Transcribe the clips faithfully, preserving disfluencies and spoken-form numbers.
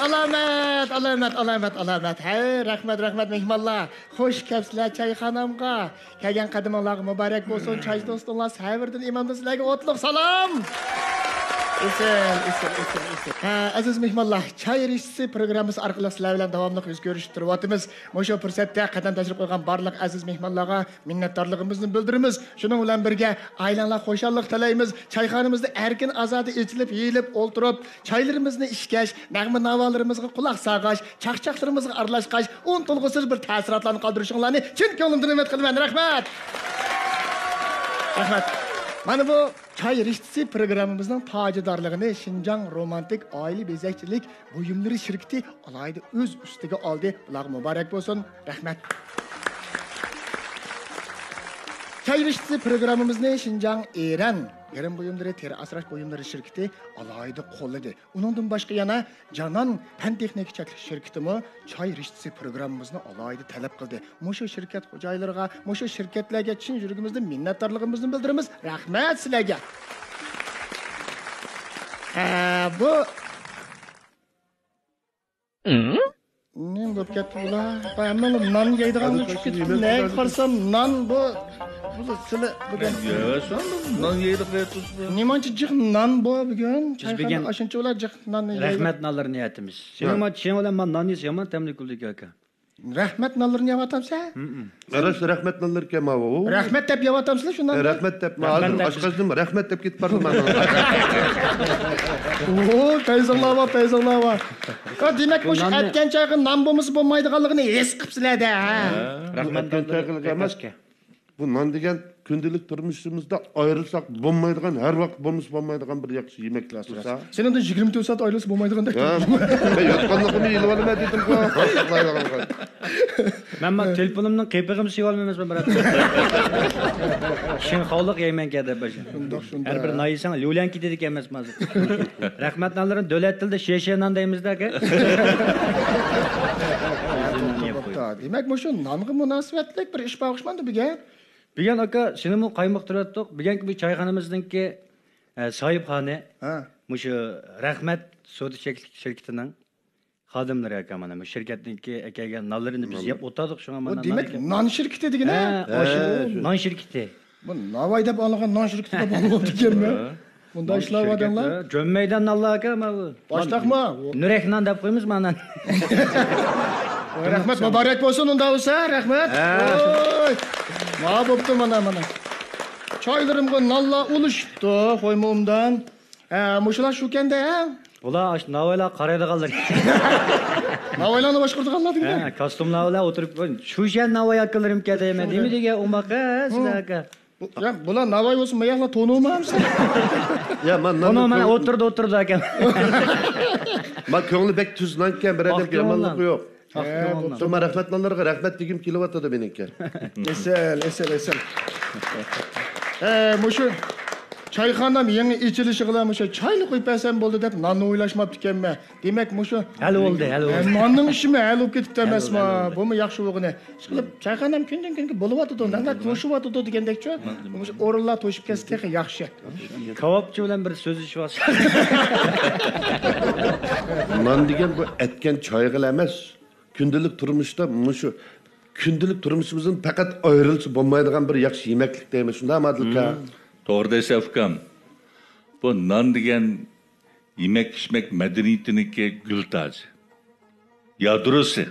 ئالامەت، ئالامەت، ئالامەت، ئالامەت. ھەي، رەھمەت، رەھمەت، مېھمانلار. خوش كەپسىلەر چايخانامغا. كەلگەن قەدىمىڭلارغا مۇبارەك بولسۇن. چايچى دوستۇڭلار سەۋردىن ئىمامدىن سىلەرگە ئوتلۇق سالام. ئېسىل، ئېسىل، ئېسىل، ئېسىل. ھە، ئەزىز مېھمانلار، چاي رىشتىسى پروگراممىسى ئارقىلىق سىلەر بىلەن داۋاملىق يۈز كۆرۈشۈپ تۇرۇۋاتىمىز. مۇشۇ پۇرسەتتە قەدەم تەشرىپ قويغان بارلىق ئەزىز مېھمانلارغا مىننەتدارلىقىمىزنى بىلدۈرىمىز. شۇنىڭ بىلەن بىرگە، ئائىلەڭلار خۇشاللىق تىلەيمىز. چايخانىمىزدا ئەركىن ئازادە ئېچىلىپ، يېيىلىپ ئولتۇرۇپ، چايلىرىمىزنى ئىچكەچ، نەغمە ناۋالىرىمىزغا قۇلاق سالغاچ، چاقچاقلىرىمىزغا ئارىلاشقاچ، ئۇنتۇلغۇسىز بىر تەسىراتلارنى قالدۇرۇشۇڭلارنى چىن كۆڭلۈمدىن ئۈمىد قىلىمەن. رەھمەت! رەھمەت! مانا بۇ چاي رىشتىسى پروگراممىمىزنىڭ تاجىدارلىقىنى شىنجاڭ رومانتىك ئائىلە بېزەكچىلىك بۇيۇملىرى شىركىتى ئالاھىدە ئۆز ئۈستىگە ئالدى. بۇلارغا مۇبارەك بولسۇن. رەھمەت. چاي رىشتىسى پروگراممىمىزنى شىنجاڭ ئېرەن گىرىم بۇيۇملىرى تېرە ئاسراش بۇيۇملىرى شىركىتى ئالاھىدە قوللىدى. ئۇنىڭدىن باشقا يەنە جانان پەن تېخنىكا چەكلىك شىركىتىمۇ چاي رىشتىسى پروگراممىمىزنى ئالاھىدە تەلەپ قىلدى. مۇشۇ شىركەت خوجايىنلىرىغا، مۇشۇ شىركەتلەرگە چىن يۈرىكىمىزدىن مىننەتدارلىقىمىزنى بىلدۈرىمىز. رەھمەت سىلەرگە. ھە، بۇ نېمە بولۇپ كەتتى بۇلار؟ ھەممىڭلار نان يەيدىغان چۈشۈپ كېتىپتۇ. نەگە قارىسام نان بۇ. بۇ سىلى بۈگۈن. نان يەيدۇ قايتىسى. نېمانچە جىق نان بۇ بۈگۈن؟ بىز بۈگۈن ئاشۇنچە بۇلار جىق ناننى يەيدۇ. رەھمەت نانلىرىنى يەتىمىز. سېنىڭ ما چىشىڭ بىلەن ما نان يېسە يامان تەملىك بولىدىكەن ئاكا. رەھمەت نانلىرىنى يەۋاتامسەن؟ راست رەھمەت نانلىرى ئىكەن ماۋۇ. رەھمەت دەپ يەۋاتامسىلەر شۇ ناننى؟ رەھمەت دەپ، ما ھازىر ئاشقازىنىم رەھمەت دەپ كېتىپ بارىدۇ مانا. ئوو، پەيزىڭلار بار، پەيزىڭلار بار. ھە، دېمەك، مۇشۇ ئەتكەن چايغا نان بولمىسا بولمايدىغانلىقىنى ھېس قىپسىلەر-دە، ھە؟ رەھمەت نانلىرى ئەمەس. بۇ نان دېگەن كۈندىلىك تۇرمۇشىمىزدا ئايرىلساق بولمايدىغان، ھەر ۋاقىت بولمىسا بولمايدىغان بىر ياخشى يېمەكلىك بولسا. سېنىڭدىن يىگىرمە تۆت سائەت ئايرىلسا بولمايدىغاندەك. ھە، مەن ياتقانلىقىمنى ئېلىۋالىمەن دېدىمغۇ. مەن ما تېلېفونۇمنىڭ قېپىغىمۇ سېلىۋالمايمەن، بىرەر. شىنخاۋلىق يەيمەنكەن دەپ باشا. شۇنداق، شۇنداق. ھەر بىر نان يېسەڭ ليۇليەن كېتىدىكەن ئەمەسمۇ ھازىر. رەھمەت نانلىرىنى دۆلەت تىلىدا شېشې نان دەيمىز-دە، ئاكا. دېمەك، مۇشۇ نانغا مۇناسىۋەتلىك بىر ئىش بار ئوخشىمامدۇ بۈگۈن؟ بۈگۈن ئاكا، سېنىمۇ قايمۇقتۇرۇۋەتتۇق. بۈگۈنكى بۇ چايخانىمىزنىڭكى، ئە، ساھىبخانى، ھە، مۇشۇ رەھمەت سودا چەكلىك شىركىتىنىڭ خادىملىرى ئاكا، مانا بۇ شىركەتنىڭكى ئەكەلگەن نانلىرىنى بىز يەپ ئولتۇردۇق، شۇڭا مانا بۇ دېمەك نان شىركىتى دېگىنە؟ ھە، ئاشۇ نان شىركىتى. بۇ ناۋاي دەپ ئاڭلىغان نان شىركىتى دەپ ئاڭلىۋاتىدىكەنمەن. ھە. بۇنداق ئىشلار بار دەڭلار. جۆممەيدان نانلار ئاكا، مانا بۇ. باشتاقما؟ نۈرەك نان دەپ قويىمىز مانا. رەھمەت، مۇبارەك بولسۇن ئۇنداق بولسا، رەھمەت. ھە. ۋوي. ما بوپتۇ مانا، مانا. چايلىرىمغا نانلار ئۇلىشىپتۇ، قويما ئوبدان. ھە، مۇشۇلار شۇكەندە، ھە؟ بۇلار ئاشۇ ناۋايلار قارايدىغانلىرى. ناۋايلارنى باشقۇرىدىغانلار دېگەن. ھە، كاستۇملار بىلەن ئولتۇرۇپ، شۇشەن ناۋاي ئاكىلىرىمكەن دەيمەن. نېمە دېگەن ئوماق، ھە، سىلەر ئاكا. بۇ، يا، بۇلار ناۋاي بولسا، ماياقلار تونۇمامسىز؟ يا، مانا تونۇماي ئولتۇردى، ئولتۇردى ئاكا. ما كۆڭلى بەك تۈز نانكەن، بىر ئادەم يامانلىقى يوق. ئاھ، كۆڭۈل. شۇڭا رەھمەت نانلىرىغا رەھمەت دېگۈم كېلىۋاتىدۇ مېنىڭكى. ئېسىل، ئېسىل، ئېسىل. ئە، مۇشۇ چايخانام يېڭى ئېچىلىشىغىلا مۇشۇ چاينى قويۇپ بەرسەم بولدى دەپ ناننى ئويلاشماپتىكەنمەن. دېمەك، مۇشۇ ھەل بولدى، ھەل بولدى. ئە، ناننىڭ ئىشىمۇ ھەل بولۇپ كېتىپتۇ ئەمەسما؟ ھەل بولدى. بۇمۇ ياخشى بولغىنى. ئىشقىلىپ، چايخانام كۈندىن كۈنگە بولۇۋاتىدۇ، نانلار توشۇۋاتىدۇ دېگەندەكچۇ؟ مۇشۇ ئورۇنلار توشۇپ كەتسە تېخى ياخشى. كاۋاپچى بىلەن بىر سۆزلىشىۋالساق. نان دېگەن بۇ ئەتكەن چايغىلا ئەمەس، كۈندىلىك تۇرمۇشتا مۇشۇ كۈندىلىك تۇرمۇشىمىزدىن پەقەت ئايرىلسا بولمايدىغان بىر ياخشى يېمەكلىك دەيمەن، شۇنداقمۇ، ئادىل ئاكا؟ مم. توغرا دەيسەن، ئۇكام. بۇ نان دېگەن يېمەك-ئىچمەك مەدەنىيىتىنىڭكى گۈل تاجى، يادروسى.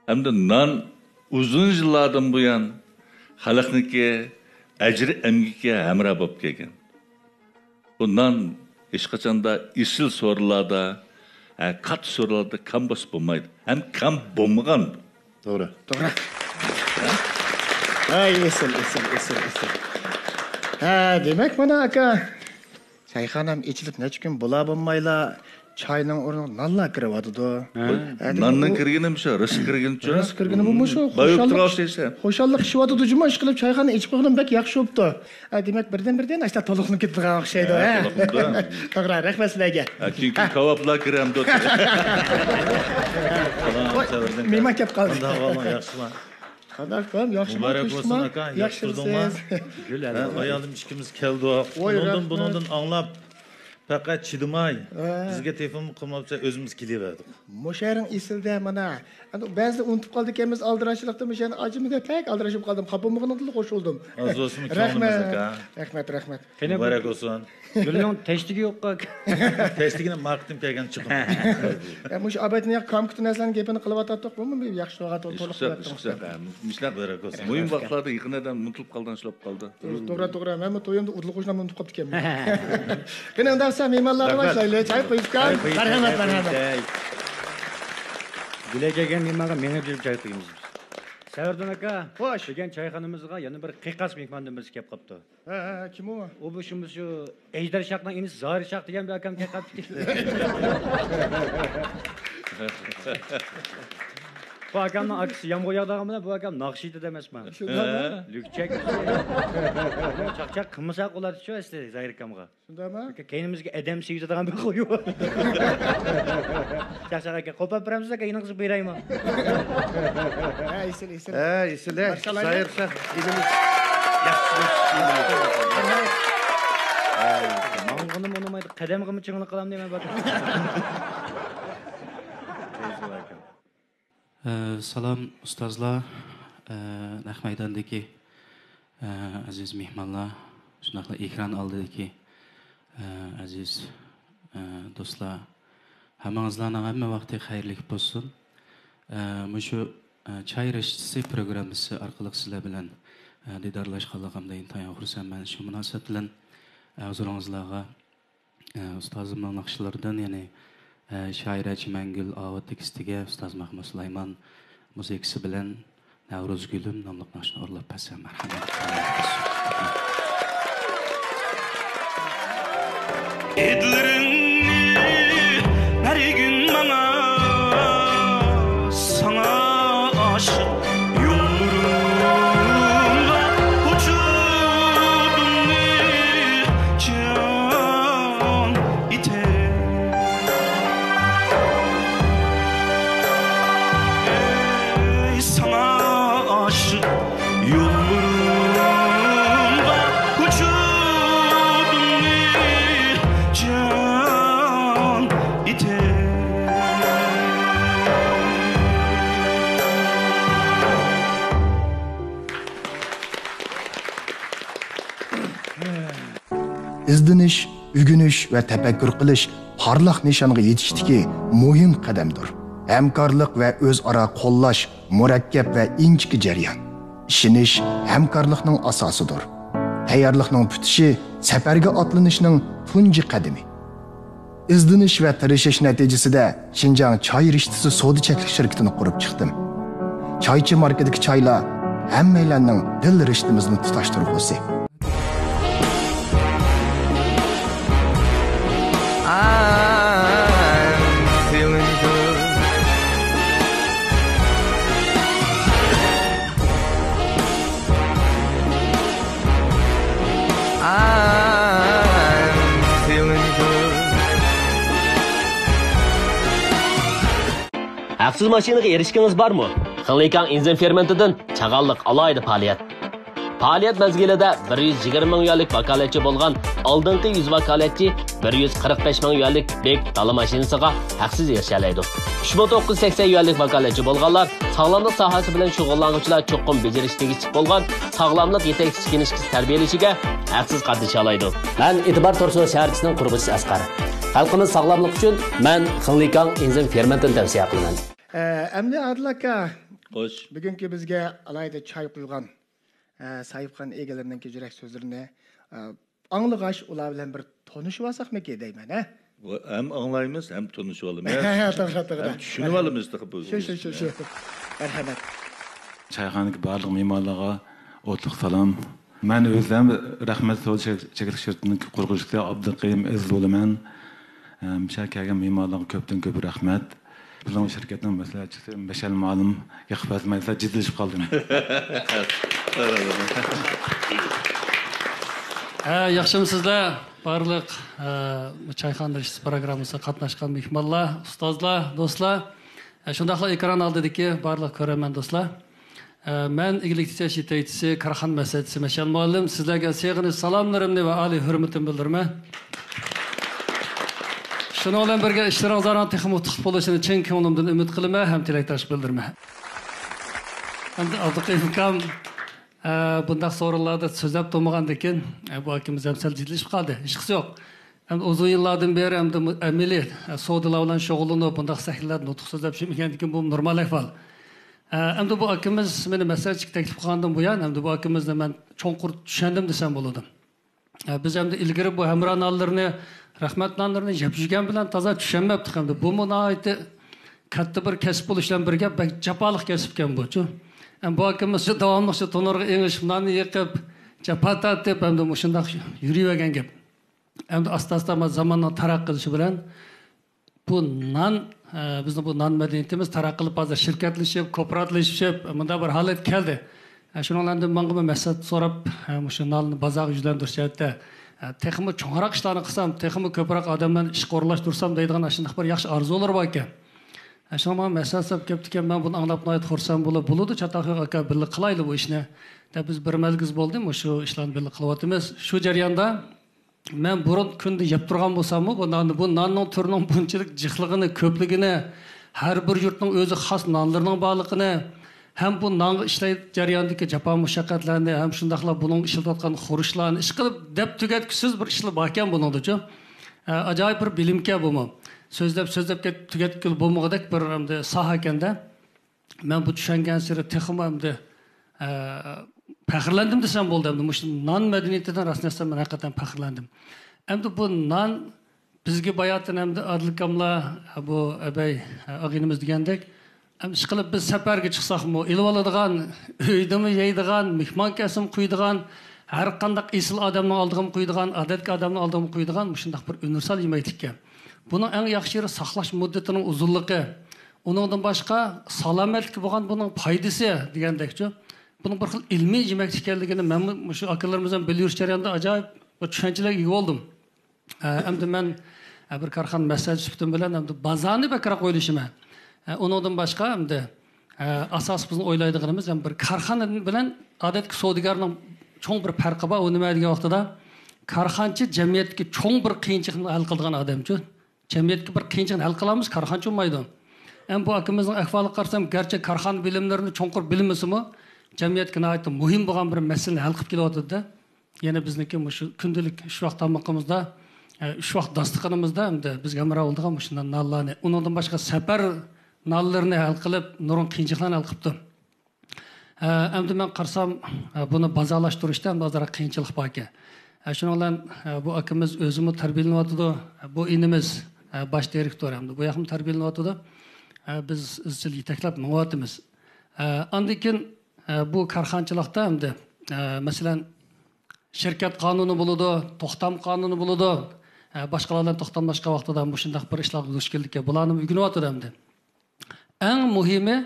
ھەمدە نان ئۇزۇن يىللاردىن بۇيان خەلقنىڭكى ئەجرى ئەمگىكى ھەمراھ بولۇپ كەلگەن. بۇ نان ھېچقاچاندا ئېسىل سورۇنلاردا، ھە، كاتتا سورۇنلاردا كام بولسا بولمايدۇ. ھەم كام بولمىغان. توغرا. توغرا. ھەي، ئېسىل، ئېسىل، ئېسىل، ئېسىل. ھە، دېمەك، مانا، ئاكا، چايخانام ئېچىلىپ نەچچە كۈن بولا بولمايلا، چاينىڭ ئورنىغا نانلا كىرىۋاتىدۇ. ھە. ھە، ناننىڭ كىرگىنىمۇ شۇ، رىزىق كىرگىنىچۇ. رىزىق كىرگىنىمۇ مۇشۇ. بايىقى خۇشاللىق، تۇرۇپ ئىش-، خۇشاللىق ئىشىۋاتىدۇ جۇمۇ، ئىشقىلىپ چايخانا ئېچىپ قويغىنىم بەك ياخشى بوپتۇ. ھە، دېمەك، بىردىن-بىردىن ئاشۇنداق تولۇقلىنىپ كېتىدىغان ئوخشايدۇ، ھە، ھە؟ تولۇقلىنىدۇ. توغرا، رەھمەت سىلەرگە. ھە، كېيىن، كېيىن كاۋاپلار كىرەمدۇ. ۋاي، مېھمان كەپ قالدى. قانداق ئەھۋالىڭ، ياخشىما؟ قانداق ئۇكام، ياخشىما؟ مۇبارەك بولسۇن ئاكا، ياخشى تۇردۇڭما؟ گۈل ھە، ئايالىم ئىككىمىز كەلدۇق. ۋاي، بۇنىڭدىن، رەھمەت. بۇنىڭدىن ئاڭلاپ، پەقەت چىدىماي، ھە. بىزگە تېلېفون قىلماپسەن، ئۆزىمىز كېلىۋەردۇق. مۇشۇ يېرىڭ ئېسىلدە مانا. ئەنە بەزىدە ئۇنتۇپ قالىدىكەنمىز، ئالدىراشچىلىقتا مۇشۇ يەرنى ئاجىمىدە بەك ئالدىرىشىپ قالدىم. خاپا بولمىغىنىڭدىنلا خوش بولدۇم. ئاز بولسىمۇ كۆڭلىمىز ئاكا. رەھمەت، رەھمەت، رەھمەت. قېنى بۇ مۇبارەك بولسۇن. گۈلنىڭ تەشتىكى يوققۇ ئاكا. تەشتىكىنى ماركىدىن كەلگەن چىقىم. يا، مۇشۇ ئابايتىنىڭ ياق كامكۈتى نەرسىلەرنىڭ گېپىنى قىلىۋاتاتتۇق. بۇمۇ بىر ياخشى بولغان، تولۇق بىلەتتىڭىز. مۇشۇلار مۇبارەك بولسۇن. مۇھىم ۋاقىتلاردا يېقىن ئادەم ئۇنتۇلۇپ قالىدىغان ئىش بولۇپ قالدى. توغرا، توغرا. مەنمۇ تويۇمدا ئۇدۇل قوشنام ئۇنتۇپ قاپتىكەنمەن. قېنى، ئۇنداق بولسا مېھمانلارنى باشلايلى. چاي قۇيۇپ. مەرھەمەت، مەرھەمەت. بىلەن كەلگەن مېھمانغا مېڭە بېرىپ چاي قۇيىمىز. سەۋردىن ئاكا، خوش. بۈگۈن چايخانىمىزغا يەنە بىر قىيقاس مېھماندىن بىرسى كەپ قاپتۇ. ھە، ھە، ھە، كىم ئۇ؟ ئۇ بۇ شۇ، شۇ ئەجدەر شاھنىڭ ئىنىسى زاھىر شاھ دېگەن بىر ئاكام كەپ قاپتۇ. بۇ ئاكامنىڭ ئاكىسى يامغۇر ياغدۇرغان بىلەن بۇ ئاكام ناخشا ئېيتىدۇ ئەمەسمۇ؟ شۇنداقمۇ؟ لۈكچەك. چاقچاق قىلمىساق بولاتتىچۇ ئەسلى زاھىر ئاكامغا. شۇنداقمۇ؟ كەينىمىزگە ئادەم سىيرىتىدىغان بىر قويۇۋالدى. چاقچاق ئاكا، قوپاپ بېرەمسىز ئاكا، يېنىڭىزغا بېرەيمۇ؟ ھە، ئېسىل، ئېسىل. ھە، ئېسىل، ھە. ماشاللا. زاھىر شاھ ئىلىمىز. ياخشى، ياخشى. ماڭغىنىمۇ ئۇنىمايدۇ، قەدەمگىمۇ چىڭلىق قىلامدۇ دەيمەن بۇ ئاكا. ئە، سالام ئۇستازلار، ئە، نەق مەيداندىكى، ئە، ئەزىز مېھمانلار، شۇنداقلا ئېكران ئالدىدىكى، ئە، ئەزىز، ئە، دوستلار، ھەممىڭىزلارنىڭ ھەممە ۋاقتى خەيرلىك بولسۇن. ئە، مۇشۇ، ئە، چاي رىشتىسى پروگراممىسى ئارقىلىق سىلەر بىلەن، ئە، دىدارلاشقانلىقىمدىن ئىنتايىن خۇرسەنمەن. شۇ مۇناسىۋەت بىلەن، ئە، ھۇزۇرىڭىزلارغا ئە، ئۇستازىمنىڭ ناخشىلىرىدىن، يەنى، ئە، شائىرە چىمەنگۈل ئاۋۇ تېكىستىگە ئۇستاز مەخمۇت سۇلايمان مۇزىكىسى بىلەن نەۋرۇز گۈلۈم ناملىق ناخشىنى ئورۇنلاپ بەرسەم مەرھەمەت. ھىدلىرىڭنى بەرگىن ماڭا، ساڭا ئاشىق يوللىرىمغا ۋۇجۇدۇمنى جان ئېتەي. ئەي ساڭا ئاشىق يوللىرىمغا ۋۇجۇدۇمنى جان ئېتەي. ئىزدىنىش، ئۆگىنىش ۋە تەپەككۇر قىلىش پارلاق نىشانغا يېتىشتىكى مۇھىم قەدەمدۇر. ھەمكارلىق ۋە ئۆزئارا قوللاش مۇرەككەپ ۋە ئىنچىكە جەريان. ئىشىنىش ھەمكارلىقنىڭ ئاساسىدۇر. تەييارلىقنىڭ پۈتۈشى سەپەرگە ئاتلىنىشنىڭ تۇنجى قەدىمى. ئىزدىنىش ۋە تىرىشىش نەتىجىسىدە شىنجاڭ چاي رىشتىسى سودا چەكلىك شىركىتىنى قۇرۇپ چىقتىم. چايچى ماركىدىكى چايلار ھەممەيلەننىڭ دىل رىشتىمىزنى تۇتاشتۇرغۇسى. I'm feeling good. I'm feeling good. ھەقسىز ماشىنىغا ئېرىشكىڭىز بارمۇ؟ خېڭلىكاڭ ئىنزىم فېرمېنتىدىن چاغانلىق ئالاھىدە پائالىيەت. پائالىيەت مەزگىلىدە بىر يۈز يىگىرمە مىڭ يۈەنلىك ۋاكالەتچى بولغان ئالدىنقى يۈز ۋاكالەتچى بىر يۈز قىرىق بەش مىڭ يۈەنلىك بىگ دالا ماشىنىسىغا ھەقسىز ئېرىشەلەيدۇ. ئۈچ مىڭ توققۇز يۈز سەكسەن يۈەنلىك ۋاكالەتچى بولغانلار، ساغلاملىق ساھەسى بىلەن شۇغۇللانغۇچىلار چوقۇم بېجىرىشى تېگىشلىك بولغان ساغلاملىق يېتەكچىسى كىنىشكىسى تەربىيەلىشىگە ھەقسىز قاتنىشالايدۇ. مەن ئېتىبار تۇرسۇن شەھەرچىسىنىڭ قۇرغۇچىسى ئەسقەر. خەلقىمىز ساغلاملىقى ئۈچۈن مەن خېڭلىكاڭ ئىنزىم فېرمېنتىنى تەۋسىيە قىلىمەن. ئە، ئەمدى ئادىل ئاكا، خوش. بۈگۈنكى بىزگە ئالاھىدە چاي قۇيغان، ئە، ساھىبخانا ئىگىلىرىنىڭكى يۈرەك سۆزلىرىنى، ئە، ئاڭلىغاچ، ئۇلار بىلەن بىر تونۇشۇۋالساقمىكىن دەيمەن، ھە؟ ھەم ئاڭلايمىز، ھەم تونۇشۇۋالىمىز. توغرا، توغرا. ھەم چۈشىنىۋالىمىز تېخى بۇ شۇ، شۇ، شۇ، شۇ. مەرھەمەت. چايخانىدىكى بارلىق مېھمانلارغا ئوتلۇق سالام. مەن ئۆزۈم رەھمەت سودا چەك-، چەكلىك شىركىتىنىڭ قۇرغۇچىسى ئابدۇقېيۇم ئەزىز بولىمەن. ئەم، شۇ كەلگەن مېھمانلارغا كۆپتىن كۆپ رەھمەت. بىزنىڭ شىركەتنىڭ مەسلىھەتچىسى مەشئەل مۇئەللىم يېقىپ بەرمەيسىلەر، جىددىيلىشىپ قالدىم. ھە، ياخشىمۇسىزلەر؟ بارلىق، ئە، چايخانا رىشتىسى پروگراممىسىغا قاتناشقان مېھمانلار، ئۇستازلار، دوستلار، ئە، شۇنداقلا ئېكران ئالدىدىكى بارلىق كۆرەرمەن دوستلار. ئە، مەن ئىگىلىك تىكلەش يېتەكچىسى، كارخانا مەسلىھەتچىسى مەشئەل مۇئەللىم سىزلەرگە سېغىنىش سالاملىرىمنى ۋە ئالىي ھۆرمىتىمنى بىلدۈرىمەن. شۇنىڭ بىلەن بىرگە، ئىشلىرىڭلارنىڭ تېخىمۇ ئۇتۇقلۇق بولۇشىنى چىن كۆڭلۈمدىن ئۈمىد قىلىمەن ھەم تىلەكداشلىق بىلدۈرىمەن. ئەمدى ئابدۇقېيۇم ئاكام، ئە، بۇنداق سورۇنلاردا سۆزلەپ تۇرمىغاندىكىن، ئە، بۇ ئاكىمىز ھەم سەل جىددىيلىشىپ قالدى. ھېچقىسى يوق. ئەمدى ئۇزۇن يىللاردىن بېرى ئەمدى ئەمەلىي، ئە، سودىلار بىلەن شۇغۇللىنىپ، بۇنداق سەھنىلەردە نۇتۇق سۆزلەپ يۈرمىگەندىكىن، بۇ نورمال ئەھۋال. ئە، ئەمدى بۇ ئاكىمىز مېنى مەسلىھەتچىگە تەكلىپ قىلغاندىن بۇيان، ئەمدى بۇ ئاكىمىزنى مەن چوڭقۇر چۈشەندىم دېسەم بولىدۇ. ئە، بىز ئەمدى ئىلگىرى بۇ ھەمرا نانلىرىنى، رەھمەت نانلىرىنى يەپ يۈرگەن بىلەن تازا چۈشەنمەپتۇق ئەمدى. بۇمۇ ناھايىتى كاتتا بىر كەسىپ بولۇش بىلەن بىرگە، بەك جاپالىق كەسىپكەن بۇچۇ. ئەمدى بۇ ئاكىمىز شۇ داۋاملىق شۇ تونۇرغا ئېڭىشىپ، ناننى يېقىپ، جاپا تارتىپ، ئەمدى مۇشۇنداق يۈرۈۋەرگەن گەپ. ئەمدى ئاستا-ئاستا زاماننىڭ تەرەققىي قىلىشى بىلەن بۇ نان، ئە، بىزنىڭ بۇ نان مەدەنىيىتىمىز تەرەققىي قىلىپ، ھازىر شىركەتلىشىپ، كوپىراتلىشىپ، مۇنداق بىر ھالەتكە كەلدى. ئە، شۇنىڭ بىلەن ماڭىمۇ مەسلىھەت سوراپ، ئە، مۇشۇ ناننى بازارغا يۈزلەندۈرۈش جەھەتتە، ئە، تېخىمۇ چوڭراق ئىشلارنى قىلسام، تېخىمۇ كۆپرەك ئادەملەرنى ئىشقا ئورۇنلاشتۇرسام دەيدىغان ئاشۇنداق بىر ياخشى ئارزۇلىرى بار ئىكەن. ئە، شۇڭا ماڭا مەسلىھەت سوراپ كەپتىكەن، مەن بۇنى ئاڭلاپ ناھايىتى خۇرسەن بولۇپ، بولىدۇ، چاتاق يوق ئاكا، بىللە قىلايلى بۇ ئىشنى دەپ، بىز بىر مەزگىل بولدى مۇشۇ ئىشلارنى بىللە قىلىۋاتىمىز. شۇ جەرياندا مەن بۇرۇن كۈندە يەپ تۇرغان بولساممۇ، بۇ ناننى، بۇ ناننىڭ تۈرىنىڭ بۇنچىلىك جىقلىقىنى، كۆپلۈكىنى، ھەر بىر يۇرتنىڭ ئۆزى خاس نانلىرىنىڭ بارلىقىنى، ھەم بۇ نانغا ئىشلەش جەريانىدىكى جاپا مۇشەققەتلەرنى، ھەم شۇنداقلا بۇنىڭغا ئىشلىتىۋاتقان خۇرۇچلارنى، ئىشقىلىپ دەپ تۈگەتكۈسىز بىر ئىشلار باركەن بۇنىڭدىچۇ. ئە، ئاجايىپ بىر بىلىمكەن بۇمۇ. سۆزلەپ، سۆزلەپ كەت-، تۈگەتكىلى بولمىغۇدەك بىر ئەمدى ساھەكەندە. مەن بۇ چۈشەنگەنسېرى تېخىمۇ ئەمدى، ئە، پەخىرلەندىم دېسەم بولدى ئەمدى. مۇشۇ نان مەدەنىيىتىدىن راستىنى ئېيتسام، مەن ھەقىقەتەن پەخىرلەندىم. ئەمدى بۇ نان بىزگە باياتىن ئەمدى ئادىل ئاكاملار، بۇ ئەبەي، ئاغىنىمىز دېگەندەك، ئەمدى ئىشقىلىپ بىز سەپەرگە چىقساقمۇ ئېلىۋالىدىغان، ئۆيدىمۇ يەيدىغان، مېھمان كەلسىمۇ قويىدىغان، ھەر قانداق ئېسىل ئادەمنىڭ ئالدىغىمۇ قويىدىغان، ئادەتتىكى ئادەمنىڭ ئالدىغىمۇ قويىدىغان مۇشۇنداق بىر ئۇنىۋېرسال يېمەكلىككەن. بۇنىڭ ئەڭ ياخشى يېرى ساقلاش مۇددىتىنىڭ ئۇزۇنلۇقى. ئۇنىڭدىن باشقا سالامەتلىككە بولغان بۇنىڭ پايدىسى دېگەندەكچۇ. بۇنىڭ بىر خىل ئىلمىي يېمەكلىك ئىكەنلىكىنى مەنمۇ مۇشۇ ئاكىلىرىمىز بىلەن بىللە يۈرۈش جەريانىدا ئاجايىپ بىر چۈشەنچىلەرگە ئىگە بولدۇم. ئە، ئەمدى مەن، ئە، بىر كارخانا مەسلىھەتچى سۈپىتىم بىلەن ئەمدى بازارنى بەكرەك ئويلىشىمەن. ئە، ئۇنىڭدىن باشقا ئەمدى، ئە، ئاساسىي بىزنىڭ ئويلايدىغىنىمىز ھەم بىر كارخانا بىلەن ئادەتتىكى سودىگەرنىڭ چوڭ بىر پەرقى بار. ئۇ نېمە دېگەن ۋاقتىدا، كارخانىچى جەمئىيەتتىكى چوڭ بىر قىيىنچىلىقنى ھەل قىلىدىغان ئادەمچۇ. جەمئىيەتتىكى بىر قىيىنچىلىقنى ھەل قىلالمىسا، كارخانىچى بولمايدۇ. ئەمما بۇ ئاكىمىزنىڭ ئەھۋالىغا قارىسام، گەرچە كارخانا بىلىملىرىنى چوڭقۇر بىلمىسىمۇ، جەمئىيەتكە ناھايىتى مۇھىم بولغان بىر مەسىلىنى ھەل قىلىپ كېلىۋاتىدۇ-دە. يەنە بىزنىڭكى مۇشۇ كۈندىلىك ئۈچ ۋاق تامىقىمىزدا، ئە، ئۈچ ۋاق داستىخىنىمىزدا ئەمدى بىزگە ھەمراھ بولىدىغان مۇشۇنداق نانلارنى، ئۇنىڭدىن باشقا سەپەر نانلىرىنى ھەل قىلىپ، نۇرغۇن قىيىنچىلىقلارنى ھەل قىلىپتۇ. ئە، ئەمدى مەن قارىسام، ئە، بۇنى بازارلاشتۇرۇشتا ئەمدى ئازراق قىيىنچىلىق بار ئىكەن. ئە، شۇنىڭ بىلەن، ئە، بۇ ئاكىمىز ئۆزىمۇ تەربىيەلىنىۋاتىدۇ. ئە، بۇ ئىنىمىز، ئە، باش دىرېكتور ئەمدى بۇ ياقمۇ تەربىيەلىنىۋاتىدۇ. ئە، بىز ئىزچىل يېتەكلەپ مېڭىۋاتىمىز. ئە، ئاندىن كېيىن، ئە، بۇ كارخانىچىلىقتا ئەمدى، ئە، مەسىلەن، شىركەت قانۇنى بولىدۇ، توختام قانۇنى بولىدۇ. ئە، باشقىلار بىلەن توختاملاشقان ۋاقتىدا مۇشۇنداق بىر ئىشلارغا دۇچ كېلىدىكەن. بۇلارنىمۇ ئۆگىنىۋاتىدۇ ئەمدى. ئەڭ مۇھىمى،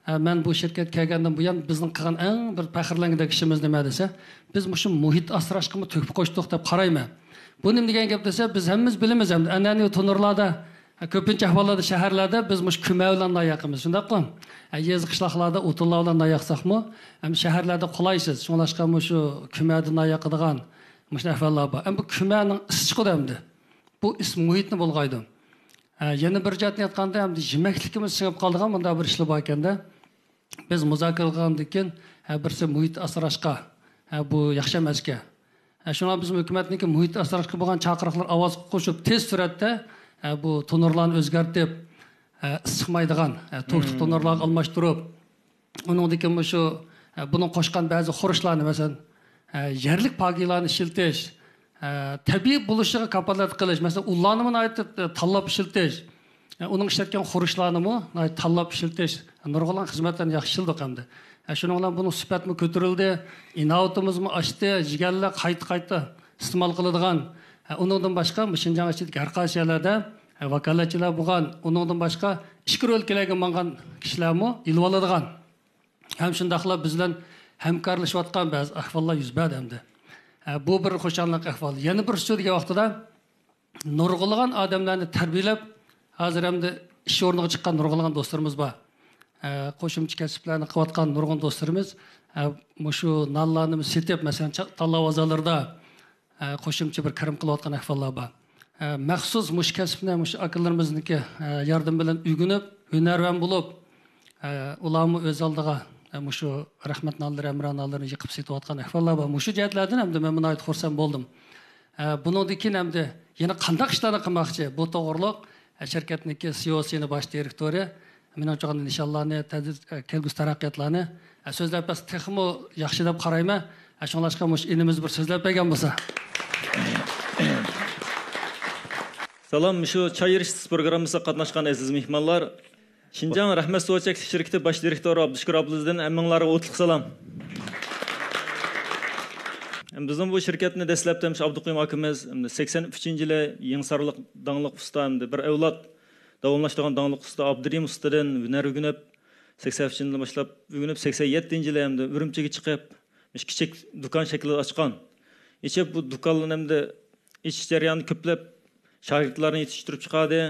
ئە، مەن بۇ شىركەتكە كەلگەندىن بۇيان بىزنىڭ قىلغان ئەڭ بىر پەخىرلەنگۈدەك ئىشىمىز نېمە دېسە، بىز مۇشۇ مۇھىت ئاسراشقىمۇ تۆھپە قوشتۇق دەپ قارايمەن. بۇ نېمە دېگەن گەپ دېسە، بىز ھەممىمىز بىلىمىز ئەمدى، ئەنئەنىۋى تونۇرلاردا، ئە، كۆپىنچە ئەھۋاللاردا شەھەرلەردە بىز مۇشۇ كۈمە بىلەن نان ياقىمىز، شۇنداققۇ؟ ئە، يېزا قىشلاقلاردا ئوتۇنلار بىلەن نان ياقساقمۇ، ئەمدى شەھەرلەردە قولايسىز. شۇڭلاشقا مۇشۇ كۈمەدە نان ياقىدىغان مۇشۇ ئەھۋاللار بار. ئەمدى بۇ كۈمەنىڭ ئىسسىچىقىدا ئەمدى. بۇ ئىس مۇھىتنى بۇلغايدۇ. ئە، يەنە بىر جەھەتتىن ئېيتقاندا، ئەمدى يېمەكلىكىمىز سىڭىپ قالىدىغان مۇنداق بىر ئىشلار بار ئىكەندە. بىز مۇزاكىرە قىلغاندىن كېيىن، ھە، بىرسى مۇھىت ئاسراشقا، ھە، بۇ ياخشى ئەمەسكەن. ھە، شۇڭا بىز ھۆكۈمەتنىڭكى مۇھىت ئاسراشقا بولغان چاقىرىقلىرى ئاۋازغا قوشۇپ، تېز سۈرئەتتە، ھە، بۇ تونۇرلارنى ئۆزگەرتىپ، ھە، ئىسسىقمايدىغان، ھە، توكلۇق تونۇرلارغا ئالماشتۇرۇپ، ئۇنىڭدىن كېيىن مۇشۇ، ئە، بۇنىڭ قوشقان بەزى خۇرۇچلارنى، مەسىلەن، ئە، يەرلىك پاگىلارنى ئىشلىتىش، ئە، تەبىئىي بولۇشىغا كاپالەتلىك قىلىش، مەسىلەن، ئۇنلارنىمۇ ناھايىتى، ئە، تاللاپ ئىشلىتىش، ئە، ئۇنىڭ ئىشلەتكەن خۇرۇچلارنىمۇ ناھايىتى تاللاپ ئىشلىتىش، نۇرغۇنلىغان خىزمەتلەرنى ياخشى ئىشلىدۇق ئەمدى. ئە، شۇنىڭ بىلەن بۇنىڭ سۈپەتمۇ كۆتۈرۈلدى، ئىناۋىتىمىزمۇ ئاشتى، يېگەنلەر قايتا-قايتا ئىستېمال قىلىدىغان. ئە، ئۇنىڭدىن باشقا، شىنجاڭ ئىچىدىكى ھەر قايسى يەرلەردە، ئە، ۋاكالەتچىلەر بولغان، ئۇنىڭدىن باشقا، ئىچكىرى ئۆلكىلەرگە ماڭغان كىشىلەرمۇ ئېلىۋالىدىغان. ھەم شۇنداقلا بىز بىلەن ھەمكارلىشىۋاتقان بەزى ئەھۋاللار يۈز بەردى ئەمدى. ئە، بۇ بىر خۇشاللىق ئەھۋال. يەنە بىرسى دېگەن ۋاقتىدا نۇرغۇنلىغان ئادەملەرنى تەربىيەلەپ، ھازىر ئەمدى ئىش ئورنىغا چىققان نۇرغۇنلىغان دوستلىرىمىز بار. ئە، قوشۇمچە كەسىپلەرنى قىلىۋاتقان نۇرغۇن دوستلىرىمىز، ئە، مۇشۇ نانلارنى سېتىپ، مەسىلەن، چا-، تاللا بازارلىرىدا، ئە، قوشۇمچە بىر كىرىم قىلىۋاتقان ئەھۋاللار بار. ئە، مەخسۇس مۇشۇ كەسىپنى مۇشۇ ئاكىلىرىمىزنىڭكى، ئە، ياردىمى بىلەن ئۆگىنىپ، ھۈنەرۋەن بولۇپ، ئە، ئۇلارمۇ ئۆز ئالدىغا، ئە، مۇشۇ رەھمەت نانلىرى، ھەمرا نانلىرىنى يېقىپ سېتىۋاتقان ئەھۋاللار بار. مۇشۇ جەھەتلەردىن ئەمدى مەن ناھايىتى خۇرسەن بولدۇم. ئە، بۇنىڭدىن كېيىن ئەمدى يەنە قانداق ئىشلارنى قىلماقچى؟ بۇ توغرۇلۇق، ئە، شىركەتنىڭكى سىئوسى، يەنە باش دىرېكتورى، مېنىڭچە، نىشانلارنى، تەدرىج-، ئە، كەلگۈسى تەرەققىياتلارنى، ئە، سۆزلەپ بەرسە تېخىمۇ ياخشى دەپ قارايمەن. ئە، شۇڭلاشقا مۇشۇ ئىنىمىز بىر سۆزلەپ بەرگەن بولسا. سالام، مۇشۇ چاي ئېرىشتۈرۈش پروگراممىسىغا قاتناشقان ئەزىز مېھمانلار. شىنجاڭ رەھمەت سۇ چەكلىك شىركىتى باش دىرېكتورى ئابدۇشۈكۈر ئابلىزدىن ھەممىڭلارغا ئوتلۇق سالام. ھەم بىزنىڭ بۇ شىركەتنى دەسلەپتە مۇشۇ ئابدۇقېيۇم ئاكىمىز، ھەمدە سەكسەن ئۈچىنچى يىلى يېڭىسارلىق داڭلىق ئۇستا، ھەمدە بىر ئەۋلاد داۋاملاشتۇرغان داڭلىق ئۇستا ئابدۇرېھىم ئۇستىدىن ھۈنەر ئۆگىنىپ، سەكسەن ئۈچىنچى يىلى باشلاپ ئۆگىنىپ، سەكسەن يەتتىنچى يىلى ھەمدە ئۈرۈمچىگە چىقىپ، مۇشۇ كىچىك دۇكان شەكلىدە ئاچقان. ئېچىپ، بۇ دۇكانلارنى ھەمدە ئېچىش جەريانىدا كۆپلەپ شاگىرتلارنى يېتىشتۈرۈپ چىقاردى.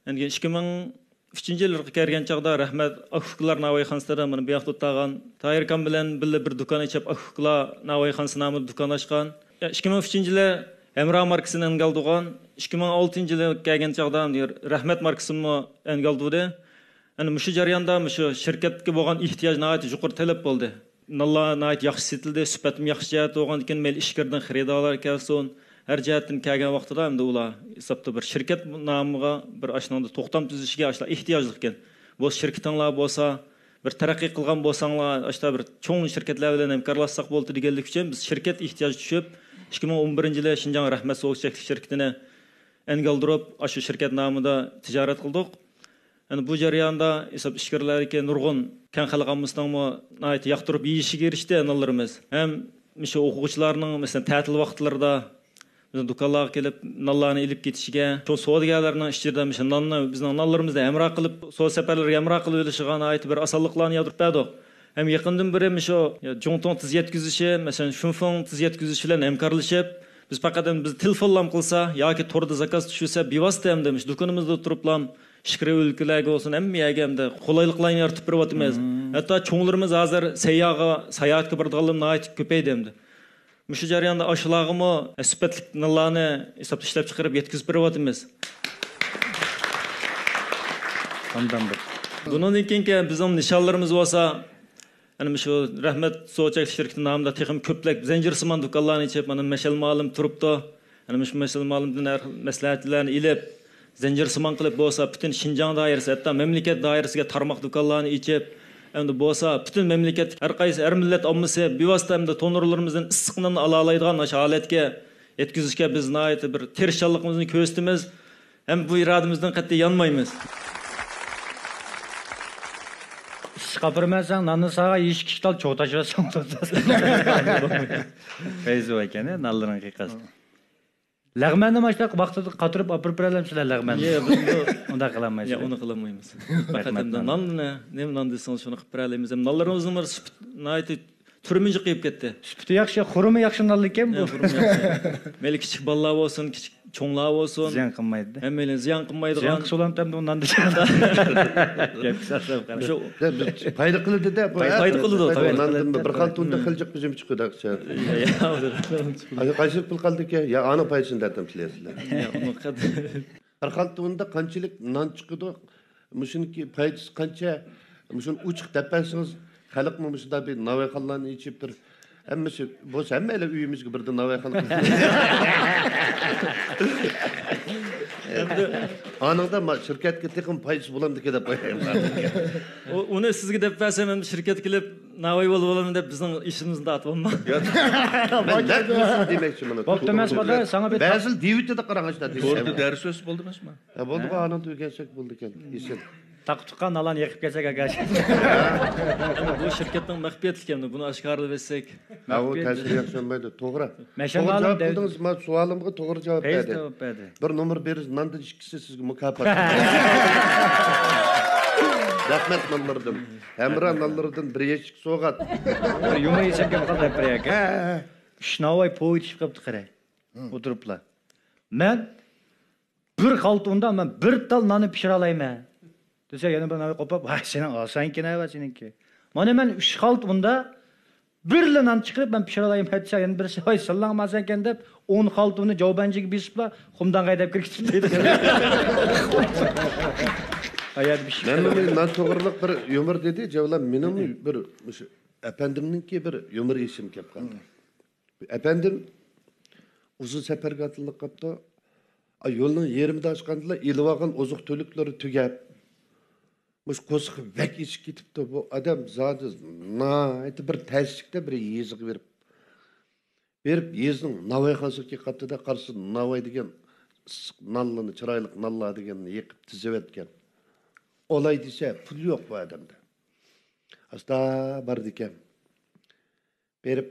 ئاندىن كېيىن ئىككى مىڭ ئۈچىنچى يىلغا كەلگەن چاغدا رەھمەت ئاكا-ئۇكىلار ناۋايخانىسىدا مانا بۇ ياقتا ئولتۇرغان تاھىر ئاكام بىلەن بىللە بىر دۇكان ئېچىپ، ئاكا-ئۇكىلار ناۋايخانىسى نامىدا دۇكان ئاچقان. ئىككى مىڭ ئۈچىنچى يىلى ھەمراھ ماركىسىنى ئەنگە ئالدۇرغان. ئىككى مىڭ ئالتىنچى يىلى كەلگەن چاغدا رەھمەت ماركىسىنىمۇ ئەنگە ئالدۇردى. ئەنە مۇشۇ جەرياندا مۇشۇ شىركەتكە بولغان ئېھتىياج ناھايىتى يۇقىرى تەلەپ بولدى. نانلار ناھايىتى ياخشى سېتىلدى، سۈپەتمۇ ياخشى جەھەتتە بولغاندىكىن، مەيلى ئىچكىرىدىن خېرىدارلار كەلسۇن، ھەر جەھەتتىن كەلگەن ۋاقتىدا ئەمدى ئۇلار ھېسابتا بىر شىركەت نامىغا بىر ئاشۇنىڭدا توختام تۈزۈشىگە ئاشۇلار ئېھتىياجلىق ئىكەن. بۇ شىركىتىڭلار بولسا، بىر تەرەققىي قىلغان بولساڭلار، ئاشۇنداق بىر چوڭ شىركەتلەر بىلەن ھەمكارلاشساق بولىدۇ دېگەنلىك ئۈچۈن بىز شىركەت ئېھتىياجى چۈشۈپ، ئىككى مىڭ ئون بىرىنچى يىلى شىنجاڭ رەھمەت سوغۇق چەكلىك شىركىتىنى ئەنگە ئالدۇرۇپ، ئاشۇ شىركەت نامىدا تىجارەت قىلدۇق. يەنى بۇ جەرياندا ھېساب ئىچكىرىلەردىكى نۇرغۇن كەڭ خەلق ئاممىسىنىڭمۇ ناھايىتى ياقتۇرۇپ يېيىشىگە ئېرىشتى نانلىرىمىز. ھەم مۇشۇ ئوقۇغۇچىلارنىڭ، مەسىلەن، تەتىل ۋاقىتلىرىدا بىزنىڭ دۇكانلارغا كېلىپ، نانلارنى ئېلىپ كېتىشىگە، شۇ سودىگەرلەرنىڭ ئىچىدە مۇشۇ ناننى بىزنىڭ نانلىرىمىزنى ھەمراھ قىلىپ، سودا سەپەرلىرىگە ھەمراھ قىلىۋېلىشىغا ناھايىتى بىر ئاسانلىقلارنى يارىتىپ بەردۇق. ھەم يېقىندىن بېرى مۇشۇ جۇڭتۇڭ تېز يەتكۈزۈشى، مەسىلەن، شۇنفېڭ تېز يەتكۈزۈش بىلەن ھەمكارلىشىپ، بىز پەقەت ئەمدى بىز تېلېفونلام قىلسا ياكى توردا زاكاز چۈشۈرسە، بىۋاسىتە ئەمدى مۇشۇ دۇكىنىمىزدا تۇرۇپلام ئىچكىرى ئۆلكىلەرگە بولسۇن، ھەممە يەرگە ئەمدى قولايلىقلارنى يارىتىپ بېرىۋاتىمىز. ھەتتا چوڭلىرىمىز ھازىر سەيياغا ساياھەتكە بارىدىغانلىرىمۇ ناھايىتى كۆپەيدى ئەمدى. مۇشۇ جەرياندا ئاشۇلارغىمۇ سۈپەتلىك نانلارنى ھېسابتا ئىشلەپ چىقىرىپ يەتكۈزۈپ بېرىۋاتىمىز. ئاندىن بىر. بۇنىڭدىن كېيىنكى بىزنىڭ نىشانلىرىمىز بولسا، ئەنە مۇشۇ رەھمەت سودا چەكلىك شىركىتى نامىدا تېخىمۇ كۆپلەپ زەنجىرسىمان دۇكانلارنى ئېچىپ، مانا مەشەل مۇئەللىم تۇرۇپتۇ. ئەنە مۇشۇ مەشەل مۇئەللىمدىن ھەر خىل مەسلىھەتلەرنى ئېلىپ، زەنجىرسىمان قىلىپ بولسا، پۈتۈن شىنجاڭ دائىرىسى، ھەتتا مەملىكەت دائىرىسىگە تارماق دۇكانلارنى ئېچىپ، ئەمدى بولسا پۈتۈن مەملىكەتتىكى ھەر قايسى ھەر مىللەت ئاممىسى بىۋاسىتە ئەمدى تونۇرلىرىمىزدىن ئىسسىق ناننى ئالالايدىغان مۇشۇ ھالەتكە يەتكۈزۈشكە بىز ناھايىتى بىر تىرىشچانلىقىمىزنى كۆرسىتىمىز ھەم بۇ ئىرادىمىزدىن قەتئىي يانمايمىز. ئىسسىق ئاپىرىمەن ساڭا ناننى ساغا يېيىشكە ئىككى تال چوغ تاشلىۋەتسەڭ بولىدۇ. پەيزى بار ئىكەن، نانلىرىڭ قىيقاس. لەغمەننى ماشۇنداق ۋاقتىدا قاتۇرۇپ ئاپىرىپ بېرەلەمسىلەر لەغمەننى؟ ياق، بىز بۇ ئۇنداق قىلالمايسىز. ياق، ئۇنى قىلالمايمىز. پەقەت ئەمدى ناننى، نېمە نان دېسىڭىز، شۇنى قىلىپ بېرەلەيمىز. ھەم نانلىرىمىزنىڭ بىر سۈپىتى ناھايىتى تۈرمىنچە قېيىپ كەتتى. سۈپىتى ياخشى، خۇرۇمى ياخشى نانلىكەن بۇ. ياق، خۇرۇمى ياخشى. مەيلى كىچىك بالىلار بولسۇن، كىچىك چوڭلار بولسۇن. زىيان قىلمايدۇ. ھەممەيلەن زىيان قىلمايدىغان. زىيان قىلسا بولامتى ئەمدى ئۇ نان دېسەڭ. گەپكە سالسام قارا. شۇ پايدا قىلىدۇ-دە. پاي-، پايدا قىلىدۇ، توغرا. ناندىن بىر خالتا ئۇندا خىلجىق بېزىم چىقىدۇ ئاقچا. يا، يا. قايسى پۇل قالدىكەن؟ يا، ئانىڭ پايدىسىنى دەتەم سىلەرسىلەر. يا، ئۇنى قەد-، بىر خالتا ئۇندا قانچىلىك نان چىقىدۇ؟ مۇشۇنىڭكى پايدىسى قانچە؟ مۇشۇنى ئوچۇق دەپ بەرسىڭىز، خەلقمۇ مۇشۇنداق بىر ناۋايخانىلارنى ئېچىپ بىر، ھەممىسى بولسا، ھەممەيلەن ئۆيىمىزگە بىردىن ناۋايخانا قىلسۇن. ئانىڭدا ما-، شىركەتكە تېخىمۇ پايدىسى بولامدىكىن دەپ قويايمەن. ئۇ-، ئۇنى سىزگە دەپ بەرسەم، ھەم شىركەتكە كېلىپ، ناۋاي بولۇپ بولىمەن دەپ بىزنىڭ ئىشىمىزنى تارتىۋالما. ياق. مەن نەق مۇشۇنى دېمەكچى مانا. بوپتۇ، مەسئۇد ئاكا، ساڭا بىر بەزىلەر دېۋىتىدە قاراڭ ئاشۇنداق دېمەكچى. توردا دەرس ئۆتسە بولدى ئەمەسمۇ؟ ھە، بولدىغۇ، ھە؟ ئانىڭدا ئۆگەنسەك بولىدىكەن. ئېسىل. تاقا تۇغقان نالان يېقىپ كەلسەك ئاكا. ئەمما بۇ شىركەتنىڭ مەخپىيەتلىكى ئەمدى، بۇنى ئاشكارىلاۋەتسەك. ھە، ئۇ مەخپىيەت تەسىرى ياخشى بولمايدۇ. توغرا. مەشەل توغرا مالىم جاۋاب دەۋ-، بىلدىڭىز، ما سوئالىمغا توغرا جاۋاب بەردى. جاۋاب بەردى. بىر نومۇر بېرىسىز، ناندىن ئىككىسى سىزگە مۇكاپات. رەھمەت نانلىرىدىن. ھەمراھ نانلىرىدىن بىر يەشىك سوۋغات. بىر يۇمۇر يېسەم كەپ قالدى دەپ بېرەي ئاكا. ھە، ھە، ھە. ئۈچ ناۋاي پوۋ ئېتىشىپ قېپتۇ قېرى. ھە. ئولتۇرۇپلا. مەن بىر خالتا ئۇندا مەن بىر تال ناننى پىشۇرالايمەن دېسە، يەنە بىر ناۋاي قوپۇپ، ۋاي، سېنىڭ ئاسانكەن ھە، سېنىڭكى. مانا مەن ئۈچ خالتا ئۇندا بىرلا نان چىقىرىپ، مەن پىشۇرالايمەن دېسە، يەنە بىرسى، ۋاي، ساللاڭ مازەكەن دەپ، ئون خالتىنى جاۋبەنجىگە بېسىپلا، خۇمداڭغا ھەيدەپ كىرگۈزۈپ دەيدۇ. ھاياتى پىشىپ مەن قالىدۇ. نان توغرىلىق بىر يۇمۇر دېدى، جەۋلان، مېنىڭمۇ بىر مۇشۇ ئەپەندىمنىڭكى بىر يۇمۇر ئېسىمگە كەپ قالدى. ئەپەندىم ئۇزۇن سەپەرگە ئاتلىنىپ قاپتۇ. ئا، يولنىڭ يېرىمىدا ئاشقاندىلا ئېلىۋالغان ئوزۇق-تۈلۈكلىرى تۈگەپ، مۇشۇ قورسىقى بەك ئېچىپ كېتىپتۇ. بۇ ئادەم زادى ناھايىتى بىر تەسلىكتە بىر يېزىغا بېرىپ، بېرىپ يېزىنىڭ ناۋايخانىسىغا كەپ قاپتۇ-دە، قارىسا ناۋاي دېگەن ئىسسىق نانلارنى، چىرايلىق نانلار دېگەننى يېقىپ تىزىۋەتكەن. ئالاي دېسە، پۇل يوق بۇ ئادەمدە. ئاستا بارىدىكەن. بېرىپ،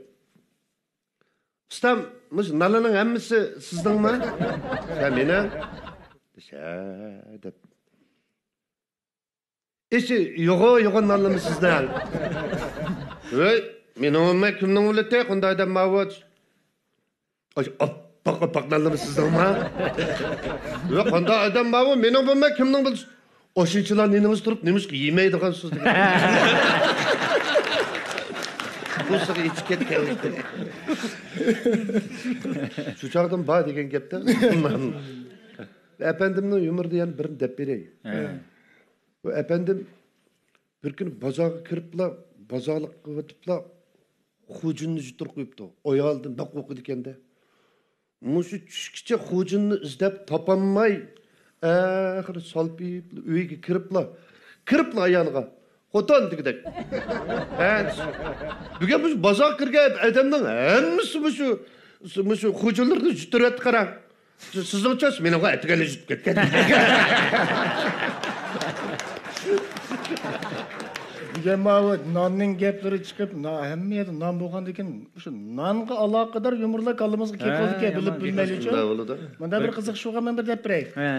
«ئۇستام، مۇشۇ نانلارنىڭ ھەممىسى سىزنىڭمۇ؟» «ھە، مېنىڭ.» «ھە» دەپ. «ئىچى يوغا يوغا نانلىمۇ سىزنىڭ؟» «ۋەي، مېنىڭ بولماي كىمنىڭ بولىدۇ، قانداق ئادەم ماۋۇ؟» «ئاي، ئاپئاق ئاپئاق نانلىمۇ سىزنىڭمۇ؟» «ۋەي، قانداق ئادەم ماۋۇ، مېنىڭ بولماي كىمنىڭ بولىدۇ؟» «ئاشۇنچىلا نېنىڭىز تۇرۇپ، نېمىشقا يېمەيدىغانسىز؟» دېگەن. قورسىقى ئېچىپ كەتكەن. شۇ چاغدىن بار دېگەن گەپتە. ئەپەندىمنىڭ يۇمۇرىدا يەنە بىرنى دەپ بېرەي. ھە. بۇ ئەپەندىم بىر كۈنى بازارغا كىرىپلا، بازارلىق قىلىۋېتىپلا، خوجۇننى يۈتتۈرۈپ قويۇپتۇ. ئايالىدىن بەك قورقىدىكەن-دە. مۇشۇ چۈشكىچە خوجۇننى ئىزدەپ تاپالماي، ئاخىرى سالپىيىپ ئۆيگە كىرىپلا، كىرىپلا ئايالىغا، «خوتۇن» دېگۈدەك. «ھە، بۈگۈن مۇشۇ بازارغا كىرگەن ئادەمنىڭ ھەممىسى مۇشۇ، مۇشۇ خوجۇنلىرىنى يۈتتۈرۈۋەتتى، قاراڭ. سىزنىڭچە مېنىڭغا ئەتىگەنلا يۈتۈپ كەتكەن.» دېگەن ماۋۇ ناننىڭ گەپلىرى چىقىپ، نا-، ھەممە يەردە نان بولغاندىكىن، شۇ نانغا ئالاقىدار يۇمۇرلار كاللىمىزغا كەپ ھە، قالىدىكەن، يامان بىلىپ گەپ. بىلمەيلىچۇ. شۇنداق بولىدۇ. مۇندا بىر بىر قىزىق شۇغا مەن بىر دەپ بېرەي. ھە.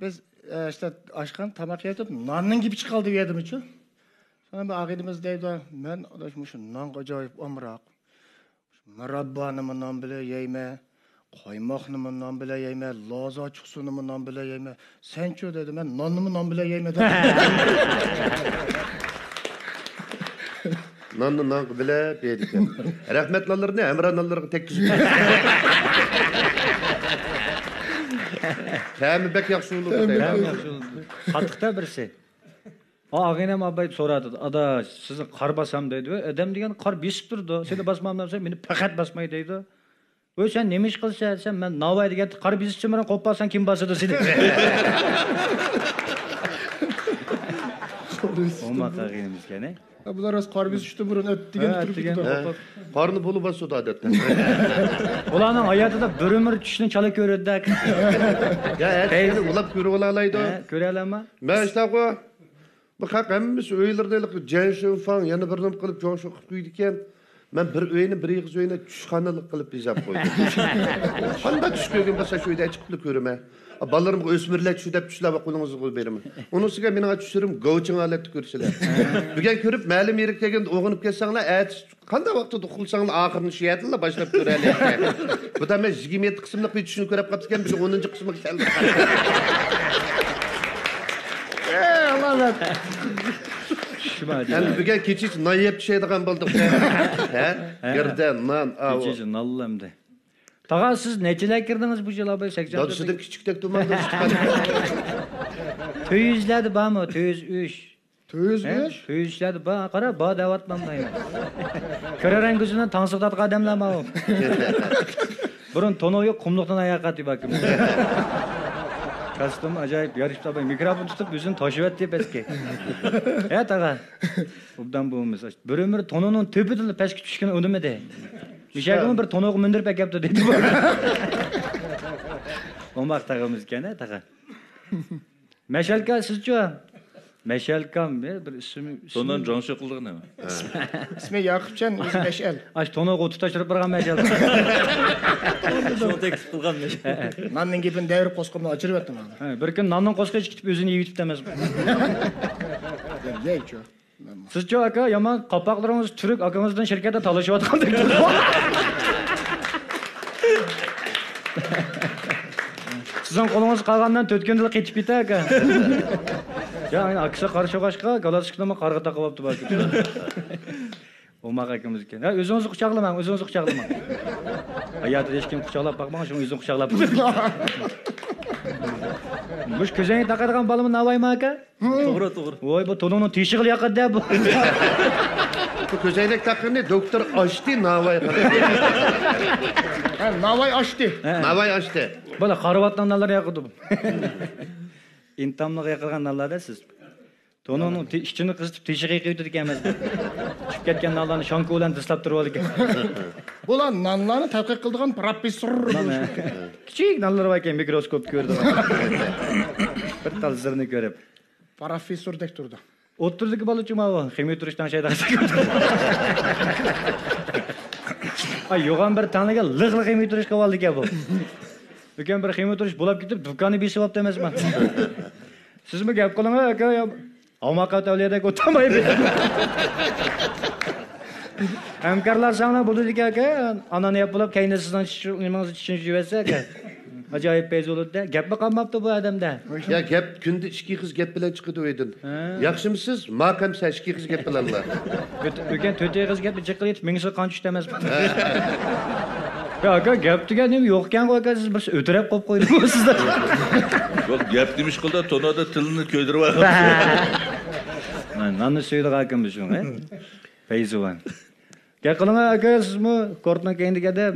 بىز، ئە، ئىشتە ئاشخانا تاماق يەۋېتىپ، ناننىڭ گېپى چىقىپ قالدى ئۇ يەردىمۇچۇ. سوڭرا بىر ئاغىنىمىز دەيدۇ، مەن، ئاداش، مۇشۇ نانغا ئاجايىپ ئامراق. مۇراببانىمۇ نان بىلەن يەيمەن، قايماقنىمۇ نان بىلەن يەيمەن، لازا چۇقسىنىمۇ نان بىلەن يەيمەن. سەنچۇ دېدى، مەن ناننىمۇ نان بىلەن يەيمەن دەپ. ناننى نانغا بىلەپ يەيدىكەن. رەھمەت نانلىرىنى ھەمرا نانلىرىغا تەگكۈزۈپ. تەمى بەك ياخشى بولىدۇ. تەمى بەك ياخشى بولىدۇ. قاتتىق-تە بىرسى. ئا، ئاغىنەم ئاباي سوراۋاتىدۇ، «ئاداش، سىزنى قار باسام؟» دەيدۇ. «ئادەم دېگەن قار بېسىپتۇ، سېنى باسمامدۇ؟» دېسە، «مېنى پەقەت باسماي» دەيدۇ. «ۋوي، سەن نېمە ئىش قىلىسەن؟» دېسەم، «مەن ناۋاي دېگەن قار بېسىشتىن بۇرۇن قوپۇپ قالساڭ كىم باسىدۇ سېنى؟» ئوماق ئاغىنىمىزكەن، ھە؟ ھە، بۇلار راست قار بېسىشتىن بۇرۇن ئەتىگەن ھە، تۇرۇپ ئەتىگەن كېتىدۇ. قوپۇپ. قارنى بولۇپ باسىدۇ ئادەتتە. ئۇلارنىڭ ھاياتىدا بىر ئۆمۈر چۈشنى چالا كۆرۈۋاتىدۇ. يا، ئەتىگەن ئۇلاپ كۆرۈۋالالايدۇ. ھە، كۆرەلەمما؟ مەن ئىشتاقۇ. بۇ خەق ھەممىسى ئۆيلىرىنى ھېلىقى جەنشىنفاڭ يەنە بىر نېمە قىلىپ جوڭشۇ قىلىپ قويىدىكەن. مەن بىر ئۆينى، بىر ئېغىز ئۆينى چۈشخانىلىق قىلىپ بېزەپ قويدۇم. قانداق چۈش كۆرگەن بولسا شۇ ئۆيدە چىقىپلا كۆرىمەن. بالىلىرىمغا ئۆسمۈرلەر چۈشى دەپ چۈشلەر قولىڭىزغا بېرىمەن. ئۇنىڭ ئۈستىگە مېنىڭ چۈشلىرىم گاۋچىڭ ھالەتتە كۆرسىلەر. بۈگۈن كۆرۈپ مەلۇم يېرىگە كەلگەندە ئويغىنىپ كەتسەڭلار، ئەتە قانداق ۋاقىتتا ئۇخلىساڭلار، ئاخىرىنى شۇ يەردىلا باشلاپ كۆرەلەيسىلەر. بۇدا مەن يىگىرمە يەتتە قىسىملىق بىر چۈشنى كۆرۈپ قاپتىكەن، بىز ئونىنچى قىسمىغا كەلدۇق. ئەي، ئاللا ئەمەت. شۇما ئەمدى بۈگۈن كېچىچە نان يەپ چۈشەيدىغان بولدۇق. ھە؟ ھە. گىردە، نان، ئاۋۇ. كېچىچە نانلا ئەمدى. تاغا، سىز نەچچىلەر كىردىڭىز بۇ يىل، ئاباي؟ سەكسەن دادىسىدىن كىچىكتەك تۇرمامدۇ؟ تۆت يۈزلەردە بارمۇ؟ تۆت يۈز ئۈچ. تۆت يۈز ئۈچ؟ ھە؟ تۆت يۈزلەردە بار. قارا، بار دەۋاتمامدۇ ئەمەس. كۆرەرەڭ كۆزىدىن تاڭسىق تارتقان ئادەملەر ماۋۇ. بۇرۇن تونۇق يوق، قۇملۇقتىن ئاياغ قاتى بار كىم. كاستۇم ئاجايىپ يارىشىپ، مىكروفون تۇتۇپ ئۆزىنى تاشلىۋەتتى پەسكە. ھە، تاغا. ئوبدان بوۋىمىز، بىر ئۆمۈر تونۇقنىڭ تۆپىدىلا پەسكە چۈشكىنى ئۇنىمىدى. مىشەگىمۇ بىر تونۇققا مىندۈرۈپ ئەكەپتۇ دېدى. ئوماق تاغىمىزكەن، ھە، تاغا. مەشەلكا سىزچۇ؟ مەشەلكام، يا، بىر ئىسمى، ئىسمى تونۇن جوڭشۇ قىلدىغىنىمۇ؟ ئىسمى ياقۇپجان، ئۆزى مەشئەل. ئاش تونۇغا ئوت تۇتاشتۇرۇپ بارغان مەشەل. شۇنى تەكلىپ قىلغان مەشەل. ناننىڭ گېپىنى دەۋرىپ قوسقۇمنى ئاچىرىۋەتتىم ھازىر. ھە، بىر كۈن ناننىڭ قوسىقى ئىچىپ كېتىپ ئۆزىنى يېيىۋېتىپتۇ ئەمەسمۇ؟ يەيچۇ. سىزچۇ ئاكا، يامان قاپاقلىرىڭىز تۈرك ئاكىڭىزدىن شىركەتتە تالىشىۋاتقاندەك تۇرىدۇ. سىزنىڭ قولىڭىز قالغاندىن تۆت كۈندىلا قېتىپ كېتە ئاكا. يا، ئاكىسى قارشى ئوقۇشقا گالاتسكىنىمۇ قارغا تاقىۋاپتۇ بەلكىم. ئوماق ئاكىمىز ئىكەن. ھە، ئۆزىڭىزنى قۇچاقلىماڭ، ئۆزىڭىزنى قۇچاقلىماڭ. ھاياتىدا ھېچكىم قۇچاقلاپ باقمىغان، شۇڭا ئۆزىنى قۇچاقلاپ. مۇشۇ كۆزەينەك تاقايدىغان بالىمۇ ناۋايمۇ ئاكا؟ توغرا، توغرا. ۋاي، بۇ تونۇڭنىڭ تېشىغىلا ياقىدۇ بۇ. بۇ كۆزەينەك تاقىغىنى دوكتور ئاشتى ناۋاي قىلدى. ھە، ناۋاي ئاشتى. ھە. ناۋاي ئاشتى. بالا، خارۋاتنىڭ نانلىرى ياقىدۇ. ئىنتاملىق ياقىدىغان نانلاردا سىز. تونۇڭنىڭ تې-، ئىچىنى قىزىتىپ تېشىغا قېقىۋېتىدىكەنمىز. چۈشۈپ كەتكەن نانلارنى شانكا بىلەن دىسلاپ تۇرۇۋالىدىكەن. بۇلار نانلارنى تەتقىق قىلىدىغان پروفېسسور. نان، ھە. كىچىك نانلار باركەن، مىكروسكوپ كۆرىدىغان. بىر تال زىرنى كۆرۈپ. پروفېسسوردەك تۇرىدۇ. ئوتتۇرىدىكى بالا چۇما بۇ. خىمىيە تۇرۇش تەڭشەيدىغان. ئاي، يوغان بىر تەڭلىگە لىغلا خىمىيە تۇرۇش قىلىۋالدىكەن بۇ. ئۆكەم بىر خىمىيە تۇرۇش بولاپ كېتىپ، دۇكاننى بېسىۋاپتۇ ئەمەسمۇ. سىزمۇ گەپ قىلىڭ ئاكا، يا ھاماقەت ئەۋلىيەدەك ئولتۇرماي. ھەمكارلار ساڭا بولىدىكەن ئاكا، ئانانى يەپ بولۇپ، كەينىدىن سىزنىڭ چىش-، نېمىڭىزنى چىشىنى يۇيۇۋەتسە ئاكا. ئاجايىپ پەيزى بولىدۇ-دە. گەپمۇ قالماپتۇ بۇ ئادەمدە. يا گەپ كۈندە ئىككى قىز گەپ بىلەن چىقىدۇ ئۆيدىن. ھە. ياخشىمۇسىز؟ ماقەمسە ئىككى قىز گەپ بىلەنلا. ئۆت-، ئۆكەن تۆت ئېغىز گەپنى جىققىلىتىپ مېڭىسىغا قان چۈشتى ئەمەسمۇ؟ ھە. يا ئاكا، گەپ دېگەن نېمە يوقكەنغۇ ئاكا، سىز بىرسى ئۆتۈرەپ قويۇپ قويدىڭىز سىز. يوق، گەپ نېمە ئىش قىلدى، تونادا تىلىنى كۆيدۈرۈۋالغان. ناننى سۆيىدىغان ئاكام شۇ، ھە؟ پەيزىۋان. گەپ قىلىڭا ئاكا، سىزمۇ كورتنىڭ كەينىدىكى ئادەم.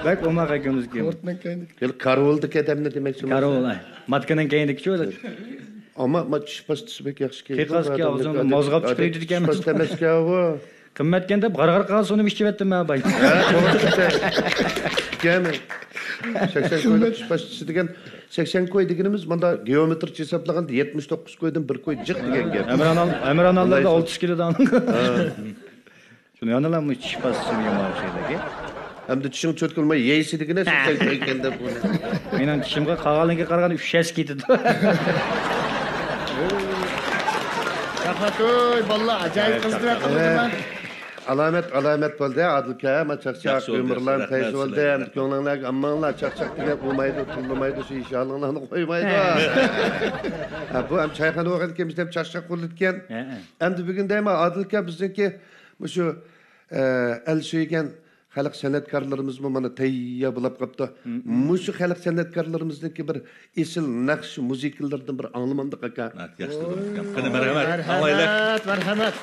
بەك ئوماق ئاكىمىزكى. كورتنىڭ كەينىدىكى. يەنى كارۋۇلدىكى ئادەمنى دېمەكچىمۇ؟ كارۋۇل، ئاي. ماتكىنىڭ كەينىدىكىچۇ ئۆزى. ئەمما، ما، چىش پاستىسى بەك ياخشى كەينىدىكى. قىيقاستىكى ئادەملەر ئاغزىڭنى مازغاپ چىقىرىۋېتىدىكەن. چىش پاستىسى ئەمەسكەن بۇ. قىممەتكەن دەپ غارغار قىلغان سۇنى ئىچىۋەتتىم مەن باي. ھە، توغرا. كەمى. سەكسەن كويلۇق چىش پاستىسى دېگەن، سەكسەن كوي دېگىنىمىز ماندا گېئومېترىچە ھېسابلىغاندا يەتمىش توققۇز كويدىن بىر كوي جىق دېگەن گەپ. ئەمرانال-، ئەمراناللاردا ئالتە يۈز كىلودان. ھە. شۇنى يەنىلا مۇ چىش پاستىسى دېگەن ماۋۇ شەيلەرگە. ئەمدى چىشىڭ چۆتكە بولماي يەيسى دېگىنە سەكسەن كوي ئىكەن دەپ بۇنى. مېنىڭ چىشىمغا قالغانلىقىغا قارىغاندا ئۈچ يەس كېتىدۇ. رەھمەت، ئۆي، بالىلار، ئاجايىپ قىزىتىۋەتتىڭىز. ئالامەت، ئالامەت بولدى، ئادىلكا، ما چاقچاق، ياخشى بولدى، ئۆمۈرلەر ياخشى. پەيز رەھمەت بولدى، سىلەرگە. ئەمدى كۆڭلۈڭلارگە ئالماڭلار، چاقچاق دېگەن ئۇرمايدۇ، تىللىمايدۇ، شۇ ئىشالىڭلارنى قويمايدۇ. ھە. ھە، بۇ ھەم چايخانا بولغاندىكىن بىز ھەم چاقچاق قىلىدىكەن. ھە، ھە. ئەمدى بۈگۈن دەيمەن، ئادىلكا، بىزنىڭكى مۇشۇ، ئە، ئەل سۆيگەن خەلق سەنئەتكارلىرىمىزمۇ مانا تەييار بولاپ قاپتۇ. مم. مۇشۇ خەلق سەنئەتكارلىرىمىزنىڭكى بىر ئېسىل نەقىش مۇزىكىلىرىدىن بىر ئاڭلىمامدۇق ئاكا. ياخشى، قېنى، مەرھەمەت، ئاڭلايلى. مەرھەمەت، مەرھەمەت.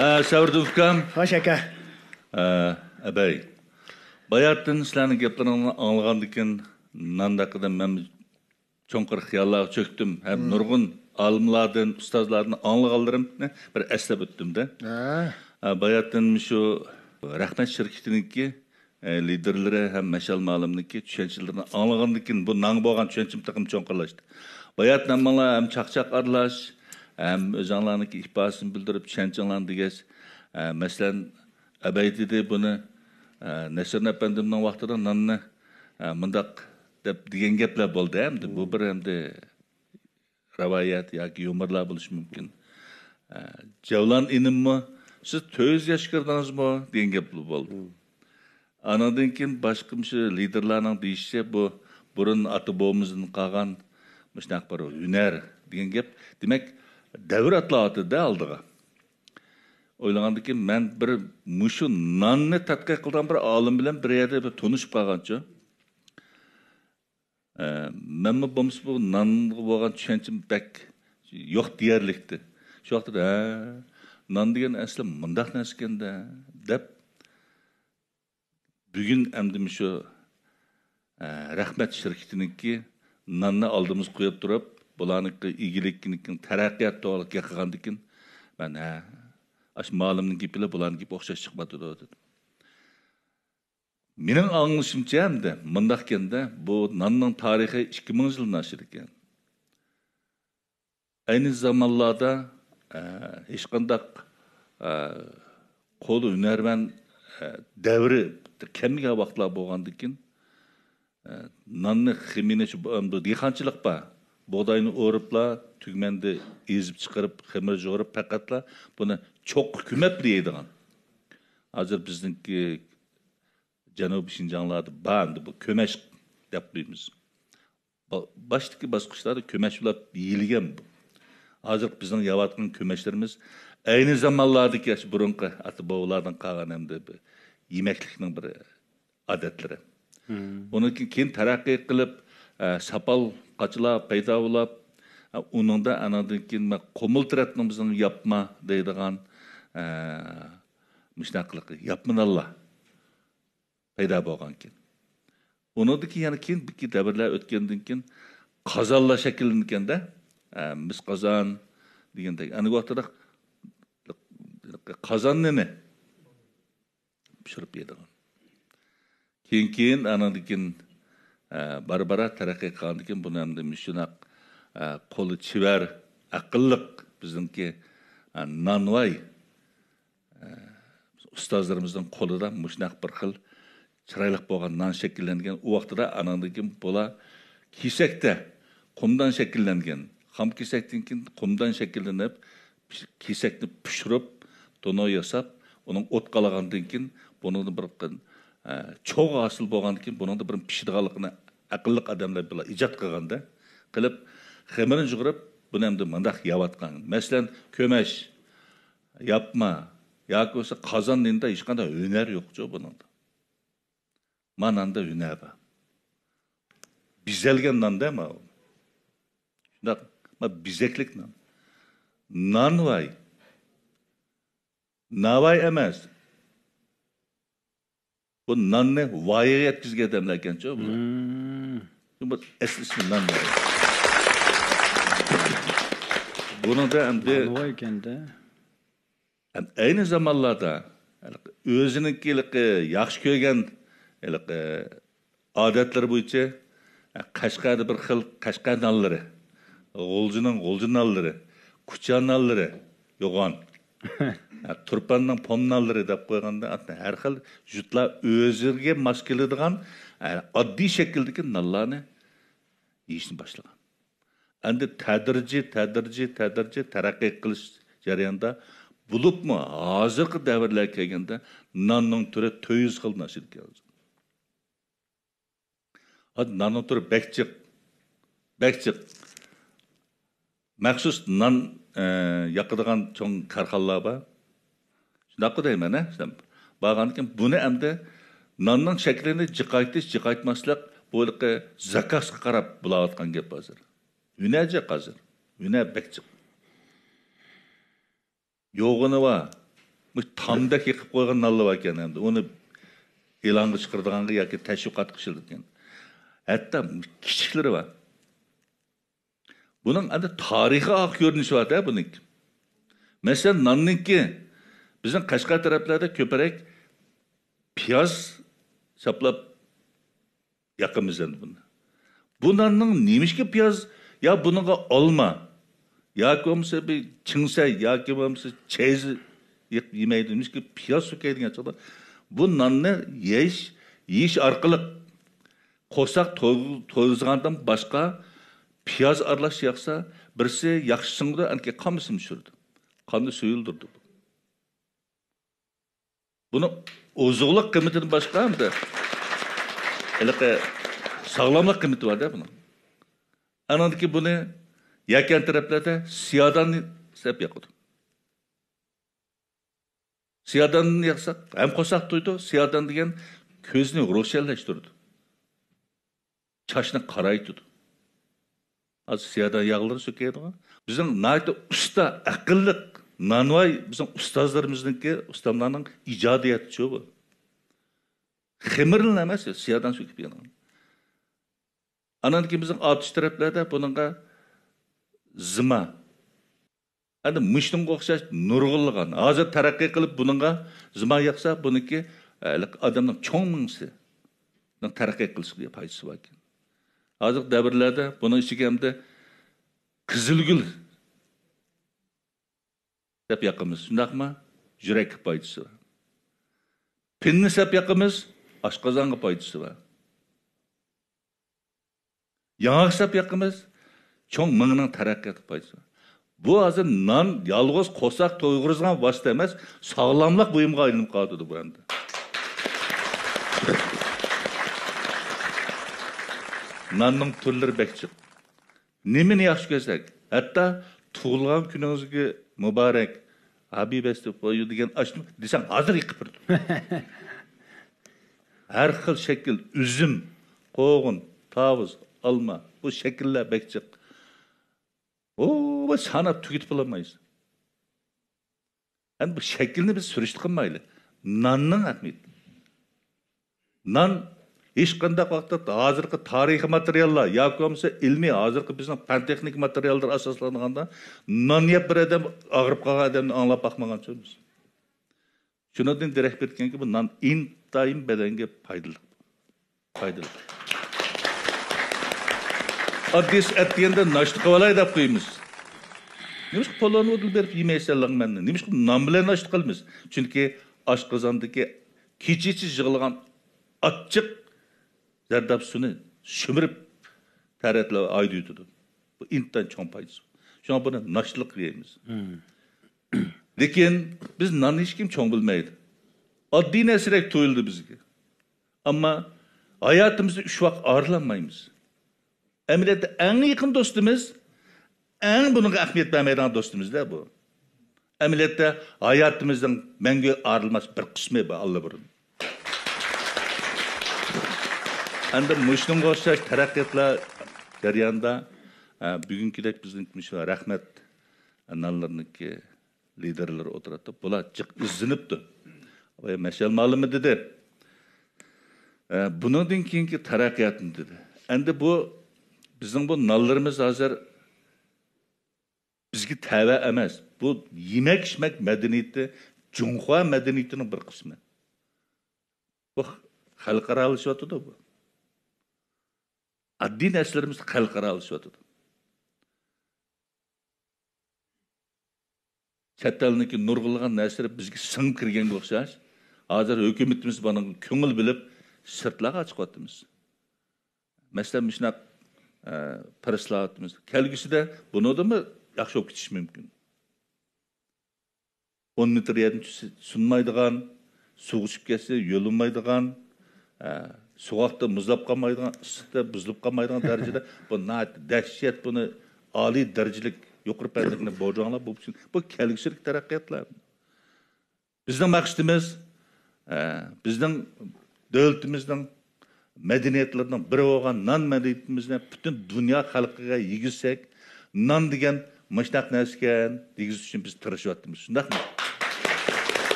ھە، سەۋردىن ئۇكام. خوش ئاكا. ھە، ئەبەي. باياتىن سىلەرنىڭ گەپلىرىڭلارنى ئاڭلىغاندىكىن نان ھەققىدە مەن چوڭقۇر خىياللارغا چۆكتۈم. ھەم نۇرغۇن ئالىملاردىن، ئۇستازلاردىن ئاڭلىغانلىرىمنى بىر ئەسلەپ ئۆتتۈمدە. ھە. ھە، باياتىن شۇ رەھمەت شىركىتىنىڭكى ئە، لىدېرلىرى ھەم مەشئەل مۇئەللىمنىڭكى چۈشەنچىلىرىنى ئاڭلىغاندىن كېيىن، بۇ نانغا بولغان چۈشەنچىم تېخىمۇ چوڭقۇرلاشتى. باياتىن ھەممىڭلار ھەم چاقچاق ئارىلاش، ھەم ئۆزۈڭلارنىڭكى ئىپادىسىنى بىلدۈرۈپ، چۈشەنچىڭلارنى دېگەچ، ئە، مەسىلەن، ئەبەي دېدى بۇنى، ئە، نەسىرىن ئەپەندىمنىڭ ۋاقتىدا ناننى، ئە، مۇنداق دەپ دېگەن گەپلەر بولدى. ئەمدى بۇ بىر ئەمدى رىۋايەت ياكى يۇمۇرلار بولۇشى مۇمكىن. ئە، جەۋلان ئىنىممۇ، «سىز تۆت يۈز ياش كىردىڭىزمۇ؟» دېگەن گەپ بولدى. ئانىڭدىن كېيىن باشقا مۇشۇ لىدېرلارنىڭ دېيىشىچە، بۇ بۇرۇن ئاتا بوۋىمىزدىن قالغان مۇشۇنداق بىر ھۈنەر دېگەن گەپ. دېمەك، دەۋر ئاتلاۋاتىدۇ-دە ئالدىغا. ئويلىغاندىن كېيىن مەن بىر مۇشۇ ناننى تەتقىق قىلىدىغان بىر ئالىم بىلەن بىر يەردە بىر تونۇشۇپ قالغانچۇ. ئە، مەنمۇ بولمىسا بۇ نانغا بولغان چۈشەنچىم بەك يوق دېيەرلىكتى. شۇ ۋاقىتتا، «ھە، نان دېگەن ئەسلى مۇنداق نەرسىكەن-دە» دەپ، بۈگۈن ئەمدى مۇشۇ، ئە، رەھمەت شىركىتىنىڭكى ناننى ئالدىمىزغا قويۇپ تۇرۇپ، بۇلارنىڭكى ئىگىلىكىنىڭكى تەرەققىيات توغرىلىق گەپ قىلغاندىكىن، مەن، «ھە، ئاشۇ مۇئەللىمنىڭ گېپى بىلەن بۇلارنىڭ گېپى ئوخشاش چىقىپ تۇرىدۇ» دېدىم. مېنىڭ ئاڭلىشىمچە ئەمدى مۇنداقكەن-دە، بۇ ناننىڭ تارىخى ئىككى مىڭ يىلدىن ئاشىدىكەن. ئەينى زامانلاردا، ئە، ھېچقانداق، ئە، قول ھۈنەرۋەن، ئە، دەۋرى كەلمىگەن ۋاقىتلار بولغاندىكىن، ئە، ناننى خېمىرىنى شۇ، ئەمدى دېھقانچىلىق بار. بۇغداينى ئورۇپلا، تۈگمەندە ئېزىپ چىقىرىپ، خېمىر يۇغۇرۇپ، پەقەتلا بۇنى چوققا كۆمەپلا يەيدىغان. ھازىر بىزنىڭكى جەنۇبىي شىنجاڭلاردا بار ئەمدى بۇ كۆمەچ دەپ قويىمىز. با-، باشتىكى باسقۇچلاردا كۆمەچ بولۇپ يېيىلگەن بۇ. ھازىرقى بىزنىڭ يەۋاتقان كۆمەچلىرىمىز ئەينى زامانلاردىكى ئاشۇ بۇرۇنقى ئاتا بوۋىلاردىن قالغان ئەمدى بىر يېمەكلىكنىڭ بىر ئادەتلىرى. ئۇنىڭدىن كېيىن تەرەققىي قىلىپ، ئە، ساپال قاچىلار پەيدا بولۇپ، ئە، ئۇنىڭدا ئانىڭدىن كېيىن مە-، قۇمۇل تەرەپنىڭ بىزنىڭ ياپما دەيدىغان، ئە، مۇشۇنداق قىلىق ياپما نانلار پەيدا بولغانكەن. ئۇنىڭدىن كېيىن يەنە كېيىن بىر دەۋرلەر ئۆتكەندىن كېيىن قازانلار شەكىللەنگەندە، ئە، مىس قازان دېگەندەك، ئەنە ۋاقتىدا قازان نېنى پىشۇرۇپ يەيدىغان. كېيىن، كېيىن ئانىڭدىن كېيىن، ئە، بارا-بارا تەرەققىي قىلغاندىن كېيىن بۇنى ئەمدى مۇشۇنداق، ئە، قولى چېۋەر، ئەقىللىق بىزنىڭكى، ئە، نانۋاي، ئۇستازلىرىمىزنىڭ قولىدا مۇشۇنداق بىر خىل چىرايلىق بولغان نان شەكىللەنگەن. ئۇ ۋاقتىدا ئانىڭدىن كېيىن بۇلار كېسەكتە قۇمدان شەكىللەنگەن. خام كېسەكتىن كېيىن قۇمدان شەكىللىنىپ، پىش-، كېسەكنى پىشۇرۇپ، دونو ياساپ، ئۇنىڭ ئوت قالغاندىن كېيىن بۇنىڭدىن بىر قىل-، ئە، چوغ ھاسىل بولغاندىن كېيىن بۇنىڭدا بىر پىشىدىغانلىقىنى ئەقىللىق ئادەملەر بىلەر ئىجاد قىلغاندا قىلىپ، خېمىرىنى يۇغۇرۇپ، بۇنى ئەمدى مۇنداق يەۋاتقان. مەسىلەن، كۆمەچ، ياپما ياكى بولمىسا قازان نېنىدا ھېچقانداق ھۈنەر يوقچۇ بۇنىڭدا. ما ناندا ھۈنەر بار. بېزەلگەن ناندا ماۋۇ. شۇنداق، ما بېزەكلىك نان. نانۋاي. ناۋاي ئەمەس. بۇ ناننى ۋايىغا يەتكۈزگەن ئادەملەركەنچۇ بۇلار. بۇ ئەسلى ئىسمى نانۋاي. بۇنىڭدا ئەمدى نانۋاي ئىكەندە. ھەم ئەينى زامانلاردا ئۆزىنىڭكى ھېلىقى ياخشى كۆرگەن ھېلىقى ئادەتلىرى بويىچە، قەشقەردە بىر خىل قەشقەر نانلىرى، غۇلجىنىڭ غۇلجا نانلىرى، كۇچا نانلىرى، يوغان، تۇرپاننىڭ پوم نانلىرى دەپ قويغاندا، ھەر خىل يۇرتلار ئۆزىگە ماس كېلىدىغان ئاددىي شەكىلدىكى نانلارنى يېيىشنى باشلىغان. ئەمدى تەدرىجىي، تەدرىجىي، تەدرىجىي تەرەققىي قىلىش جەريانىدا، بولۇپمۇ ھازىرقى دەۋرلەرگە كەلگەندە ناننىڭ تۈرى تۆت يۈز خىلدىن ئاشىدىكەن. ھازىر ناننىڭ تۈرى بەك جىق، بەك جىق. مەخسۇس نان، ئە، ياقىدىغان چوڭ كارخانىلار بار. شۇنداققۇ دەيمەن، ھە؟ بارغاندىن كېيىن بۇنى ئەمدى ناننىڭ شەكلىنى جىقايتىش، جىقايتماسلىق، بۇ ھېلىقى زاكازغا قاراپ بولاۋاتقان گەپ ھازىر. ھۈنەر جىق ھازىر. ھۈنەر بەك جىق. يوغىنى بار، مۇشۇ تامدەك يېقىپ قويغان نانلار باركەن، ئەمدى ئۇنى ئېلانغا چىقىرىدىغانغا ياكى تەشۋىقاتقا ئىشلىتىدىكەن. ھەتتا كىچىكلىرى بار. بۇنىڭ ئەمدى تارىخىي ئارقا كۆرۈنۈشى بار-دە بۇنىڭكى. مەسىلەن، ناننىڭكى بىزنىڭ قەشقەر تەرەپلەردە كۆپرەك پىياز چاپلاپ ياقىمىز ئەمدى بۇنى. بۇ ناننىڭ نېمىشقا پىياز، يا بۇنىڭغا ئالما، ياكى بولمىسا بىر چىڭسەي، ياكى بولمىسا چەيزى يېمەيدۇ، نېمىشقا پىياز سۈركەيدىغان چاغدا بۇ ناننى يەيش، يېيىش ئارقىلىق قورساق توي-، تويغۇزغاندىن باشقا پىياز ئارىلاش ياقسا، بىرسى ياخشى سىڭىدۇ، ئەنكى قاننى سۈمۈشتۈرىدۇ. قاننى سۇيۇلدۇرىدۇ. بۇنىڭ ئوزۇقلۇق قىممىتىدىن باشقا ھەمدە ھېلىقى ساغلاملىق قىممىتى بار-دە بۇنىڭ. ئانىڭدىكى بۇنى يەكەن تەرەپلەردە سىياداننى سەپ ياقىدۇ. سىياداننى ياقساق ھەم قورساق تويىدۇ. سىيادان دېگەن كۆزنى روشەنلەشتۈرىدۇ. چاچنى قارايتىدۇ. ھازىر سىيادان ياغلىرى سۈركەيدىغان. بىزنىڭ ناھايىتى ئۇستا، ئەقىللىق، نانۋاي بىزنىڭ ئۇستازلىرىمىزنىڭكى، ئۇستاملارنىڭ ئىجادىيەتىچۇ بۇ. خېمىرلا ئەمەس، سىيادان سۈركەپ يەيدىغان. ئانان كېيىن بىزنىڭ ئاتۇش تەرەپلەردە بۇنىڭغا زىما. ئەمدى مۇشۇنىڭغا ئوخشاش نۇرغۇنلىغان، ھازىر تەرەققىي قىلىپ بۇنىڭغا زىما ياقسا، بۇنىڭكى، ئە، ئادەمنىڭ چوڭ مېڭىسىنىڭ تەرەققىي قىلىشىغا پايدىسى باركەن. ھازىرقى دەۋرلەردە بۇنىڭ ئىچىگە ئەمدى قىزىلگۈل سەپ ياقىمىز، شۇنداقمۇ؟ يۈرەككە پايدىسى بار. پىننى سەپ ياقىمىز، ئاشقازانغا پايدىسى بار. ياڭاق سەپ ياقىمىز، چوڭ مېڭىنىڭ تەرەققىياتىغا پايدىسى بار. بۇ ھازىر نان يالغۇز قورساق تويغۇزىدىغان ۋاسىتە ئەمەس، ساغلاملىق بۇيۇمىغا ئايلىنىپ قالىدۇ بۇ ئەمدى. ناننىڭ تۈرلىرى بەك جىق. نېمىنى ياخشى كۆرسەك، ھەتتا تۇغۇلغان كۈنىڭىزگە مۇبارەك، ھەپپى بىرسدەي تو يۇ دېگەن ئاشنى دېسەڭ ھازىر يېقىپ بېرىدۇ. ھەر خىل شەكىل، ئۈزۈم، قوغۇن، تاۋۇز، ئالما، بۇ شەكىللەر بەك جىق. ئۇ ساناپ تۈگىتىپ بولالمايسىز. ئەمدى بۇ شەكىلنى بىز سۈرۈشتە قىلمايلى. ناننىڭ ئەھمىيىتى. نان ھېچقانداق ۋاقىتتا ھازىرقى تارىخىي ماتېرىياللار ياكى بولمىسا ئىلمىي ھازىرقى بىزنىڭ پەن تېخنىكا ماتېرىياللىرى ئاساسلانغاندا نان يەپ بىر ئادەم ئاغرىپ قالغان ئادەمنى ئاڭلاپ باقمىغان بىز. شۇنىڭدىن دېرەك بېرىدىكەنكى، بۇ نان ئىنتايىن بەدەنگە پايدىلىق. پايدىلىق. ئاددىيسى ئەتىگەندە ناشتا قىلىۋالاي دەپ قويىمىز. نېمىشقا پولۇن ئۇدۇل بېرىپ يېمەيسەن لەڭمەننى؟ نېمىشقا نان بىلەن ناشتا قىلىمىز؟ چۈنكى ئاشقازاندىكى كېچىچە يىغىلغان ئاچچىق زەرداب سۇنى سۈمۈرۈپ تەرەتلەپ ھايدىۋېتىدۇ. بۇ ئىنتايىن چوڭ پايدىسى بار. شۇڭا بۇنى ناشتىلىق يەيمىز. لېكىن بىز ناننى ھېچكىم چوڭ بىلمەيدۇ. ئاددىي نەرسىدەك تۇيۇلىدۇ بىزگە. ئەمما ھاياتىمىزدا ئۈچ ۋاق ئايرىلالمايمىز. ئەمەلىيەتتە ئەڭ يېقىن دوستىمىز، ئەڭ بۇنىڭغا ئەھمىيەت بەرمەيدىغان دوستىمىز-دە بۇ. ئەمەلىيەتتە ھاياتىمىزنىڭ مەڭگۈ ئايرىلماس بىر قىسمى بۇ ئاللىبۇرۇن. ئەمدى مۇشۇنىڭغا ئوخشاش تەرەققىياتلار جەريانىدا، ئە، بۈگۈنكىدەك بىزنىڭ مۇشۇ رەھمەت نانلىرىنىڭكى لىدېرلىرى ئولتۇراتتى. بۇلار جىق ئىزدىنىپتۇ. ۋاي، مەشەل مۇئەللىمى دېدى. ئە، بۇنىڭدىن كېيىنكى تەرەققىياتنى دېدى. ئەمدى بۇ بىزنىڭ بۇ نانلىرىمىز ھازىر بىزگە تەۋە ئەمەس. بۇ يېمەك-ئىچمەك مەدەنىيىتى، جۇڭخۇا مەدەنىيىتىنىڭ بىر قىسمى. بۇ خەلقئارالىشىۋاتىدۇ بۇ. ئاددىي نەرسىلىرىمىز خەلقئارالىشىۋاتىدۇ. چەت ئەلنىڭكى نۇرغۇنلىغان نەرسىلىرى بىزگە سىڭىپ كىرگەنگە ئوخشاش، ھازىر ھۆكۈمىتىمىز بۇنىڭغا كۆڭۈل بۆلۈپ، سىرتلارغا چىقىۋاتىمىز. مەسىلەن، مۇشۇنداق، ئە، پىرىسلاۋاتىمىز. كەلگۈسىدە بۇنىڭدىنمۇ ياخشى بولۇپ كېتىشى مۇمكىن. ئون مېتىر يەردىن چۈشسە سۇنمايدىغان، سۇغا چۈشۈپ كەتسە يۇلۇنمايدىغان، ئە، سوغۇقتا مۇزلاپ قالمايدىغان، ئىسسىقتا بۇزۇلۇپ قالمايدىغان دەرىجىدە بۇ ناھايىتى دەھشەت، بۇنى ئالىي دەرىجىلىك يۇقىرى پەنلىكنى بولدۇرۇڭلار، بۇ، بۇ كەلگۈسىدىكى تەرەققىياتلار. بىزنىڭ مەقسىتىمىز، ئە، بىزنىڭ دۆلىتىمىزنىڭ مەدەنىيەتلىرىنىڭ بىرى بولغان نان مەدەنىيىتىمىزنى پۈتۈن دۇنيا خەلقىگە يېگۈزسەك، نان دېگەن مۇشۇنداق نەرسىكەن دېگۈزۈش ئۈچۈن بىز تىرىشىۋاتىمىز. شۇنداقمۇ؟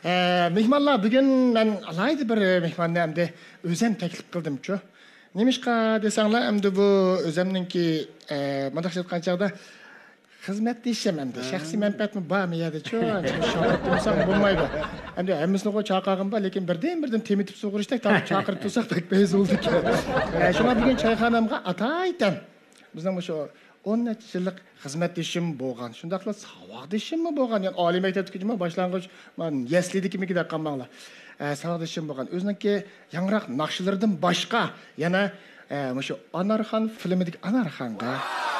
ئە، مېھمانلار، بۈگۈن مەن ئالاھىدە بىر مېھماننى ئەمدى ئۆزۈم تەكلىپ قىلدىمچۇ. نېمىشقا دېسەڭلار، ئەمدى بۇ ئۆزۈمنىڭكى، ئە، مۇنداق ئېيتقان چاغدا خىزمەتدىشىم ئەمدى. ھە. شەخسىي مەنپەئەتمۇ بار مۇ يەردىچۇ؟ شۇنى چاقىرىپ تۇرساڭ بولمايدۇ. ئەمدى ھەممىسىنىغۇ چاقىرغىنىم بار، لېكىن بىردىن-بىردىن تېمىتىپ سۇغۇرۇشتەك تارتىپ چاقىرىپ تۇرساق بەك بەزى بولىدىكەن. ئە، شۇڭا بۈگۈن چايخانامغا ئاتايتەن بىزنىڭ مۇشۇ ئون نەچچە يىللىق خىزمەتدىشىم بولغان، شۇنداقلا ساۋاقدىشىممۇ بولغان، يەنى ئالىي مەكتەپتىكى باشلانغۇچ، يەسلىدىكىمىكى دەپ قالماڭلار. ئە، ساۋاقدىشىم بولغان، ئۆزىنىڭكى ياڭراق ناخشىلىرىدىن باشقا، يەنە، ئە، مۇشۇ ئانارخان فىلىمىدىكى ئانارخانغا،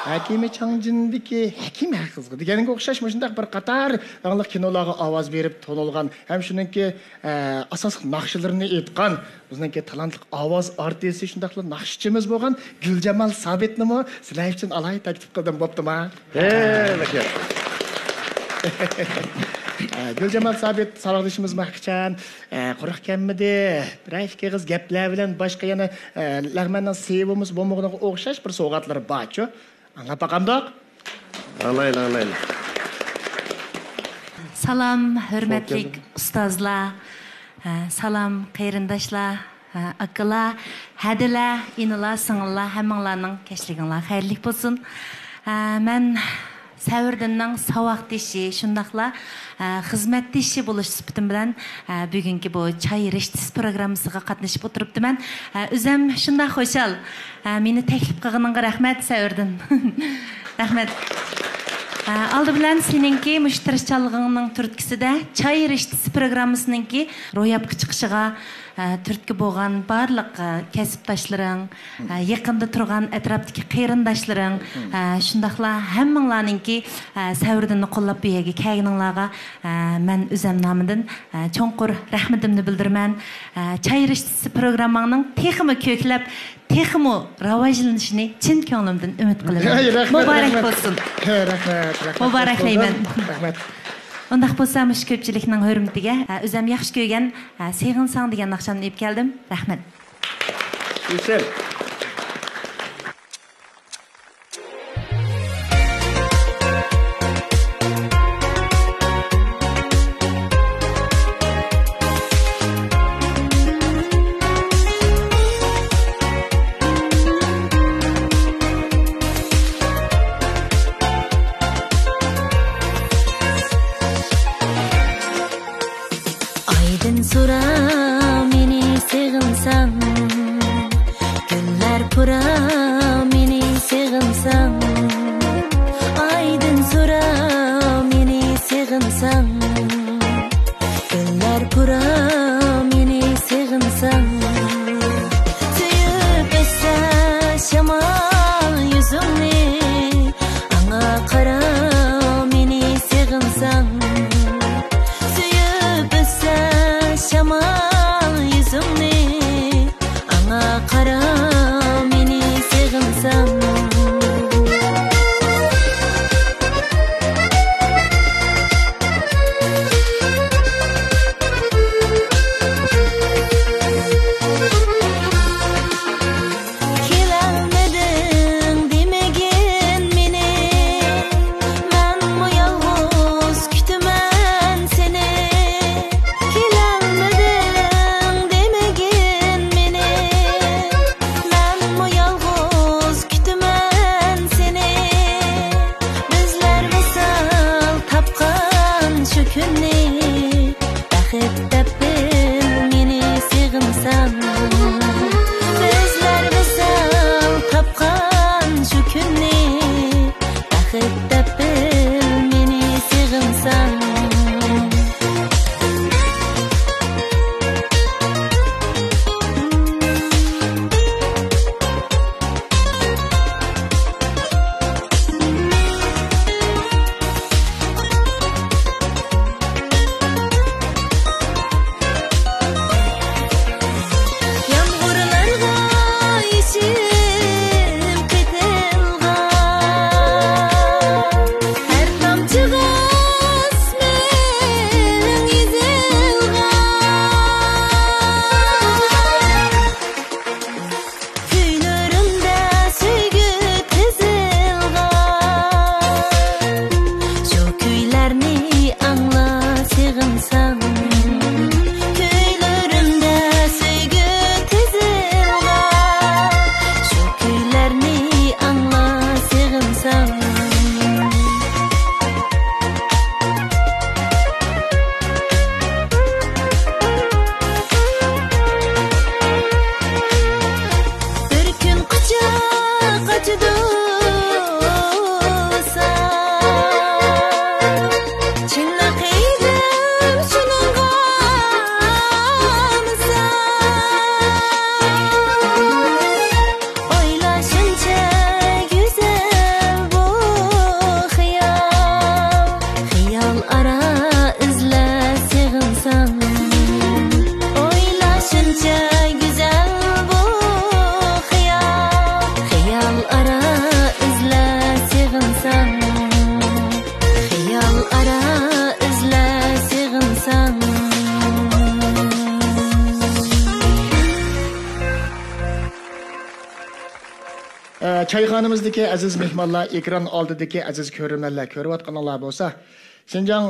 ھەكىمى چاڭجىندىكى ھەكىم ھەقىزغا دېگەنگە ئوخشاش مۇشۇنداق بىر قاتار داڭلىق كىنولارغا ئاۋاز بېرىپ تونۇلغان ھەم شۇنىڭكى، ئە، ئاساسلىق ناخشىلىرىنى ئېيتقان بىزنىڭكى تالانتلىق ئاۋاز ئارتىسى، شۇنداقلا ناخشىچىمىز بولغان گۈلجامال سابىتنىمۇ سىلەر ئۈچۈن ئالاھىدە تەكلىپ قىلدىم، بوپتۇما؟ ھە، بەك ياخشى. ئە، گۈلجامال سابىت ساۋاقدىشىمىزمۇ ھەقىچان، ئە، قۇرۇق كەلمىدى. بىرەر ئىككى ئېغىز گەپلەر بىلەن باشقا يەنە، ئە، لەغمەننىڭ سېۋىمىز بولمىغىنىغا ئوخشاش بىر سوۋغاتلىرى بارچۇ. ئاڭلاپ باقامدۇق؟ ئاڭلايلى، ئاڭلايلى. سالام، ھۆرمەتلىك ئۇستازلار. ھە، سالام، قېرىنداشلار. ھە، ئاكىلار، ھەدىلەر، ئىنىلار، سىڭىللار، ھەممىڭلارنىڭ كەچلىكىڭلار خەيرلىك بولسۇن. ھە، مەن سەۋردىننىڭ ساۋاقدىشى، شۇنداقلا، ھە، خىزمەتدىشى بولۇش سۈپىتىم بىلەن، ھە، بۈگۈنكى بۇ چاي رىشتىسى پروگراممىسىغا قاتنىشىپ ئولتۇرۇپتىمەن. ھە، ئۆزۈم شۇنداق خۇشال. ھە، مېنى تەكلىپ قىلغىنىڭغا رەھمەت، سەۋردىن. رەھمەت. ھە، ئالدى بىلەن سېنىڭكى مۇشۇ تىرىشچانلىقىڭنىڭ تۈرتكىسىدە چاي رىشتىسى پروگراممىسىنىڭكى روياپقا چىقىشىغا، ھە، تۈرتكە بولغان بارلىق، ھە، كەسىپداشلىرىڭ، ھە، يېقىندا تۇرغان ئەتراپتىكى قېرىنداشلىرىڭ، ھە، شۇنداقلا ھەممىڭلارنىڭكى، ھە، سەۋردىننى قوللاپ بۇ يەرگە كەلگىنىڭلارغا، ھە، مەن ئۆزەم نامىدىن، ھە، چوڭقۇر رەھمىتىمنى بىلدۈرىمەن. ھە، چاي رىشتىسى پروگرامماڭنىڭ تېخىمۇ كۆكلەپ، تېخىمۇ راۋاجلىنىشىنى چىن كۆڭلۈمدىن ئۈمىد قىلىمەن. ھەي، رەھمەت، مۇبارەك رەھمەت. بولسۇن. ھەي، رەھمەت، رەھمەت. مۇبارەكلەيمەن. رەھمەت. ئۇنداق بولسا، مۇشۇ كۆپچىلىكنىڭ ھۆرمىتىگە، ھە، ئۆزەم ياخشى كۆرگەن، ھە، سېغىنساڭ دېگەن ناخشامنى ئېلىپ كەلدىم. رەھمەت. گۈزەل. ئايدىن سورا مېنى سېغىنساڭ، گۈللەر پۇرا مېنى سېغىنساڭ. ئايدىن سورا مېنى سېغىنساڭ، گۈللەر پۇرا مېنى سېغىنساڭ. سۆيۈپ ئۆتسە شامال يۈزۈڭنى، ئاڭا قارا مېنى سېغىنساڭ. سۆيۈپ ئۆتسە شامال يۈزۈڭنى، ئاڭا قارا مېنى سېغىنساڭ. كېلەلمىدىڭ دېمىگىن مېنى، مەنمۇ يالغۇز كۈتىمەن سېنى. كېلەلمىدىڭ دېمىگىن مېنى، مەنمۇ يالغۇز كۈتىمەن سېنى. بىزلەر ۋىسال تاپقان شۇ كۈننى، بەخت دەپ بىل مېنى سېغىنساڭ. بىزلەر ۋىسال تاپقان شۇ كۈننى، بەخت دەپ بىل مېنى سېغىنساڭ. يامغۇرلارغا يېشىل قېتىلغان، ھەر تامچىغا ئىسمىڭ يېزىلغان. كۈيلىرىمدە سۆيگۈ تىزىلغان، شۇ كۈيلەرنى ئاڭلا سېغىنساڭ. چايخانىمىزدىكى ئەزىز مېھمانلار، ئېكران ئالدىدىكى ئەزىز كۆرۈرمەنلەر، كۆرۈۋاتقىنىڭلار بولسا، شىنجاڭ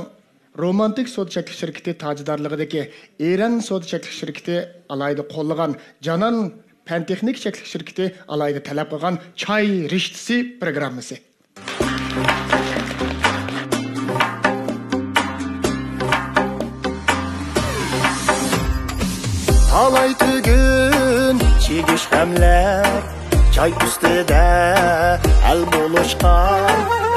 رومانتىك سودا چەكلىك شىركىتى تاجىدارلىقىدىكى ئېرەن سودا چەكلىك شىركىتى ئالاھىدە قوللىغان، جانان پەن تېخنىك چەكلىك شىركىتى ئالاھىدە تەلەپ قىلغان چاي رىشتىسى پروگراممىسى. تالاي تۈگۈن چىگىش خەملەر، چاي ئۈستىدە ھەل بولۇشقان.